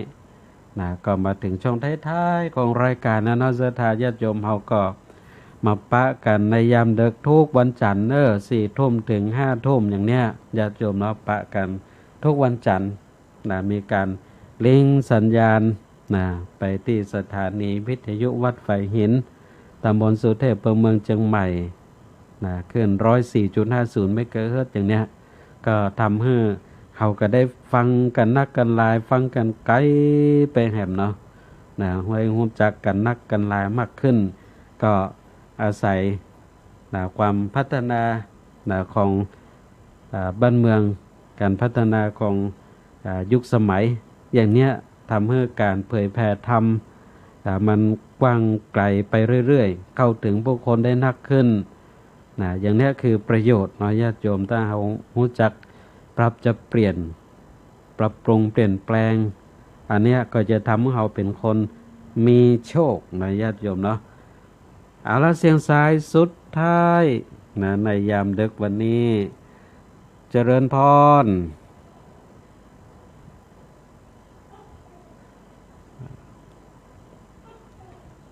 นะ ก็มาเถิงช่วงท้ายๆ ของรายก๋านแล้วเนาะ ศรัทธาญาติโยมเฮาก็มาปะกั๋นในยามเดิ็กทุกวันจั๋นทร์เน่อ สี่ทุ่มเถิงห้าทุ่มอย่างเนี้ย ญาติโยมเนาะ ปะกั๋นทุกวันจั๋นทร์ นะ มีก๋านลิงก์สัญญาณ นะ ไปตี้สถานีวิทยุวัดฝายหิน ตำบลสุเทพ อำเภอเมืองเจียงใหม่ นะ คลื่นร้อยสี่จุดห้าศูนย์เมกะเฮิรตซ์อย่างเนี้ย ก็ทำหื้อเฮาก็ได้ฟังกั๋นนักกั๋นหลาย ฟังกั๋นไก๋ไปแหมเนาะ นะ ให้ฮู้จักกั๋นนักกั๋นหลายมากขึ้น ก็อาศัย นะ ความพัฒนา นะ ของ อ่า บ้านเมือง ก๋านพัฒนาของ อ่า ยุคสมัย อย่างเนี้ย ทำหื้อก๋านเผยแผ่ธรรม อ่า มันกว้างไก๋ไปเรื่อยๆ เข้าเถิงผู้คนได้นักขึ้น นะ อย่างเนี้ยคือประโยชน์เนาะ ญาติโยม ถ้าเฮาฮู้จักปรับจะเปลี่ยน ปรับปรุงเปลี่ยนแปลง อันเนี้ยก็จะทำหื้อเฮาเป๋นคนมีโชคนะ ญาติโยมเนาะ เอาละ เสียงสายสุดท้ายนะ ในยามดึกวันนี้ เจริญพร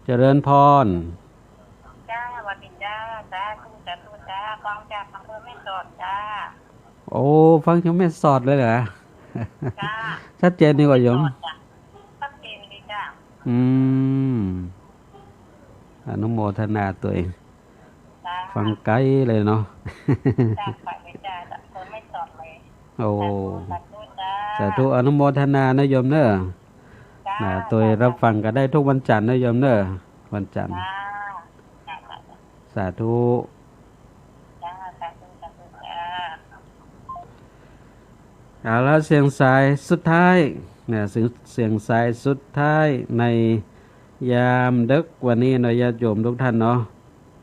เจริญพร จ้า สวัสดีจ้า สาธุ สาธุจ้า ฟังจากอำเภอแม่สอดจ้า โอ้ ฟังจากแม่สอดเลยเหรอ จ้า ชัดเจนดีกว่าโยม แม่สอดจ้ะ ชัดเจนดีจ้า อืม อนุโมทนาตวย จ้า ฟังไก๋เลยเนาะ จ้า ไปเลยจ้า จากอำเภอแม่สอดเลย โอ้ สาธุ สาธุจ้า สาธุ อนุโมทนานะโยมเนอะ จ้า นะ ตวย จ้า รับฟังกั๋นได้ทุกวันจันทร์นะโยมเนอะ วันจันทร์ จ้า จ้า จ้า สาธุ จ้า สาธุ สาธุจ้า เอาละ เสียงสายสุดท้ายนะ เสียง เสียงสายสุดท้ายในยามดึกวันนี้เนาะ ญาติโยมทุกท่านเนาะ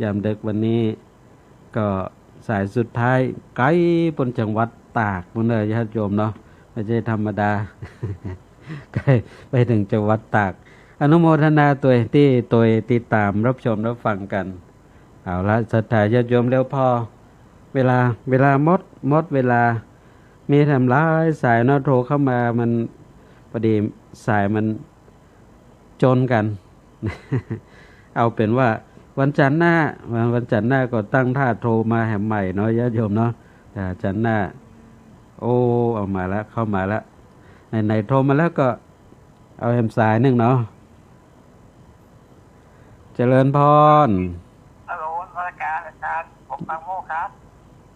ยามดึกวันนี้ ก็สายสุดท้าย ไก๋ป๊นจังหวัดตากปู๊นเนอะ ญาติโยมเนาะ ไม่ใช่ธรรมดา ไก๋ไปเถิงจังหวัดตาก อนุโมทนาตวยตี้ตวยติดต๋ามรับชมรับฟังกั๋น เอาละ ศรัทธาญาติโยม แล้วพอเวลา เวลาหมด หมดเวลา มีแถมหลายสายเนาะ โทรเข้ามา มัน พอดีสายมันจนกั๋น เอาเป๋นว่าวันจันทร์หน้า วันจันทร์หน้าก็ตั้งท่าโทรมาแหมใหม่เนาะ ญาติโยมเนาะ อ่า จันทร์หน้า โอ้ เอามาละ เข้ามาละ ไหนๆ โทรมาแล้วก็ เอาแหมสายนึ่งเนาะ เจริญพร ฮัลโหล นมัสก๋านอาจ๋ารย์ ผมปางโมกข์ครับ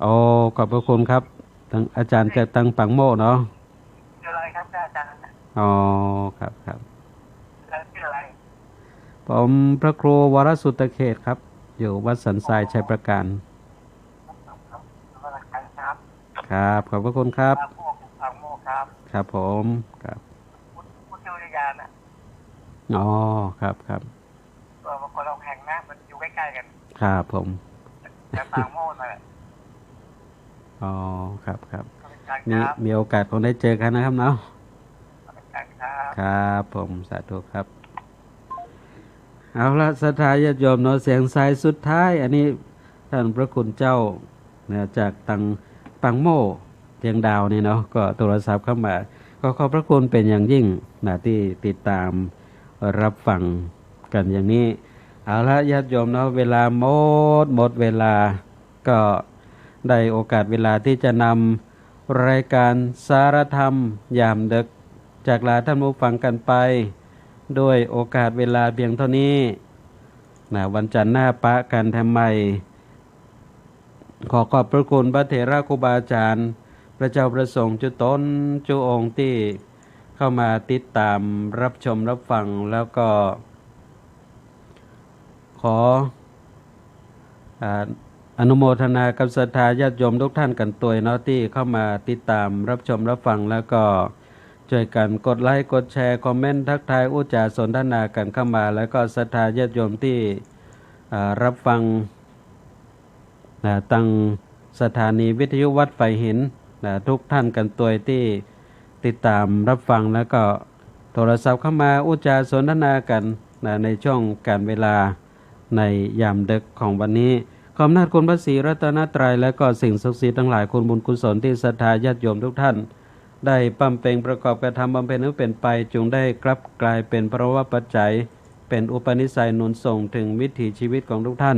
อ๋อ ขอบพระคุณครับ ตัง อาจ๋ารย์จากตังปางโมกข์เนาะ ชื่ออะไรครับอาจ๋ารย์ อ๋อ ครับ ครับ แล้วชื่ออะไร ผมพระครูวรสุตเขตครับ อยู่วัดสันทรายชัยปราการ ครับ นมัสก๋านครับ ครับ ขอบพระคุณครับ ปางโมกข์ ผมปางโมกข์ครับ ครับผม ครับ พุทธ พุทธอุทยานนะ อ๋อ ครับ ครับ เออ มันคนละแห่งนะ มันอยู่ใกล้ๆ กั๋น ครับผม แถวปางโมกข์นั่นแหละ อ๋อ ครับ ครับ นมัสก๋านครับ มี มีโอกาสคงได้เจอกั๋นนะครับเนาะ นมัสก๋านครับ ครับผม สาธุครับ เอาละ ศรัทธาญาติโยมเนาะ เสียงสายสุดท้าย อันนี้ท่านพระคุณเจ้านะ จากตังปางโมกข์ เจียงดาวนี่เนาะ ก็โทรศัพท์เข้ามา ก็ขอบพระคุณเป๋นอย่างยิ่งนะ ตี้ติดต๋ามรับฟังกั๋นอย่างนี้ เอาละ ญาติโยมเนาะ เวลาหมด หมดเวลา ก็ได้โอกาสเวลาตี้จะนำรายก๋านสารธรรมยามดึก จากลาท่านผู้ฟังกั๋นไป ด้วยโอกาสเวลาเพียงเต้านี้นะ วันจันทร์หน้าปะกั๋นแถมใหม่ ขอขอบพระคุณพระเถระครูบาอาจ๋ารย์ พระเจ้าพระสงฆ์จุ๊ต๋นจุ๊องค์ตี้เข้ามาติดต๋ามรับชมรับฟัง แล้วก็ ขอ อ่า อนุโมทนากับศรัทธาญาติโยมทุกท่านกั๋นตวยเนาะ ตี้เข้ามาติดต๋ามรับชมรับฟัง แล้วก็จ้วยกั๋นกดไลก์ กดแชร์ คอมเมนต์ ทักทาย อู้จ๋าสนทนากั๋นเข้ามา แล้วก็ศรัทธาญาติโยมตี้ อ่า รับฟัง นะ ตังสถานีวิทยุวัดฝายหิน นะ ทุกท่านกั๋นตวยตี้ติดต๋ามรับฟัง แล้วก็โทรศัพท์เข้ามาอู้จ๋าสนทนากั๋น นะ ในช่วงก๋านเวลาในยามดึกของวันนี้ ขออำนาจคุณพระศรีรัตนตรัย และก็สิ่งศักดิ์สิทธิ์ตังหลาย คุณบุญกุศลตี้ศรัทธาญาติโยมทุกท่าน ได้บำเพ็ญประกอบกระทำบำเพ็ญหื้อเป๋นไป จุ่งได้กลับก๋ายเป๋นพลวปัจจัย เป๋นอุปนิสัยหนุนส่งเถิงวิถีชีวิตของทุกท่าน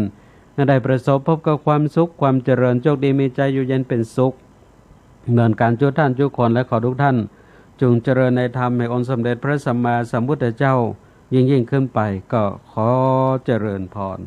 ให้ได้ประสบพบกับความสุข ความเจริญ โชคดี มีใจ๋อยู่เย็นเป๋นสุข เหมือนกั๋นจุ๊ท่านจุ๊คน และขอทุกท่านจุ่งเจริญในธรรมแห่งองค์สมเด็จพระสัมมาสัมพุทธเจ้ายิ่งๆ ขึ้นไป ก็ขอเจริญพร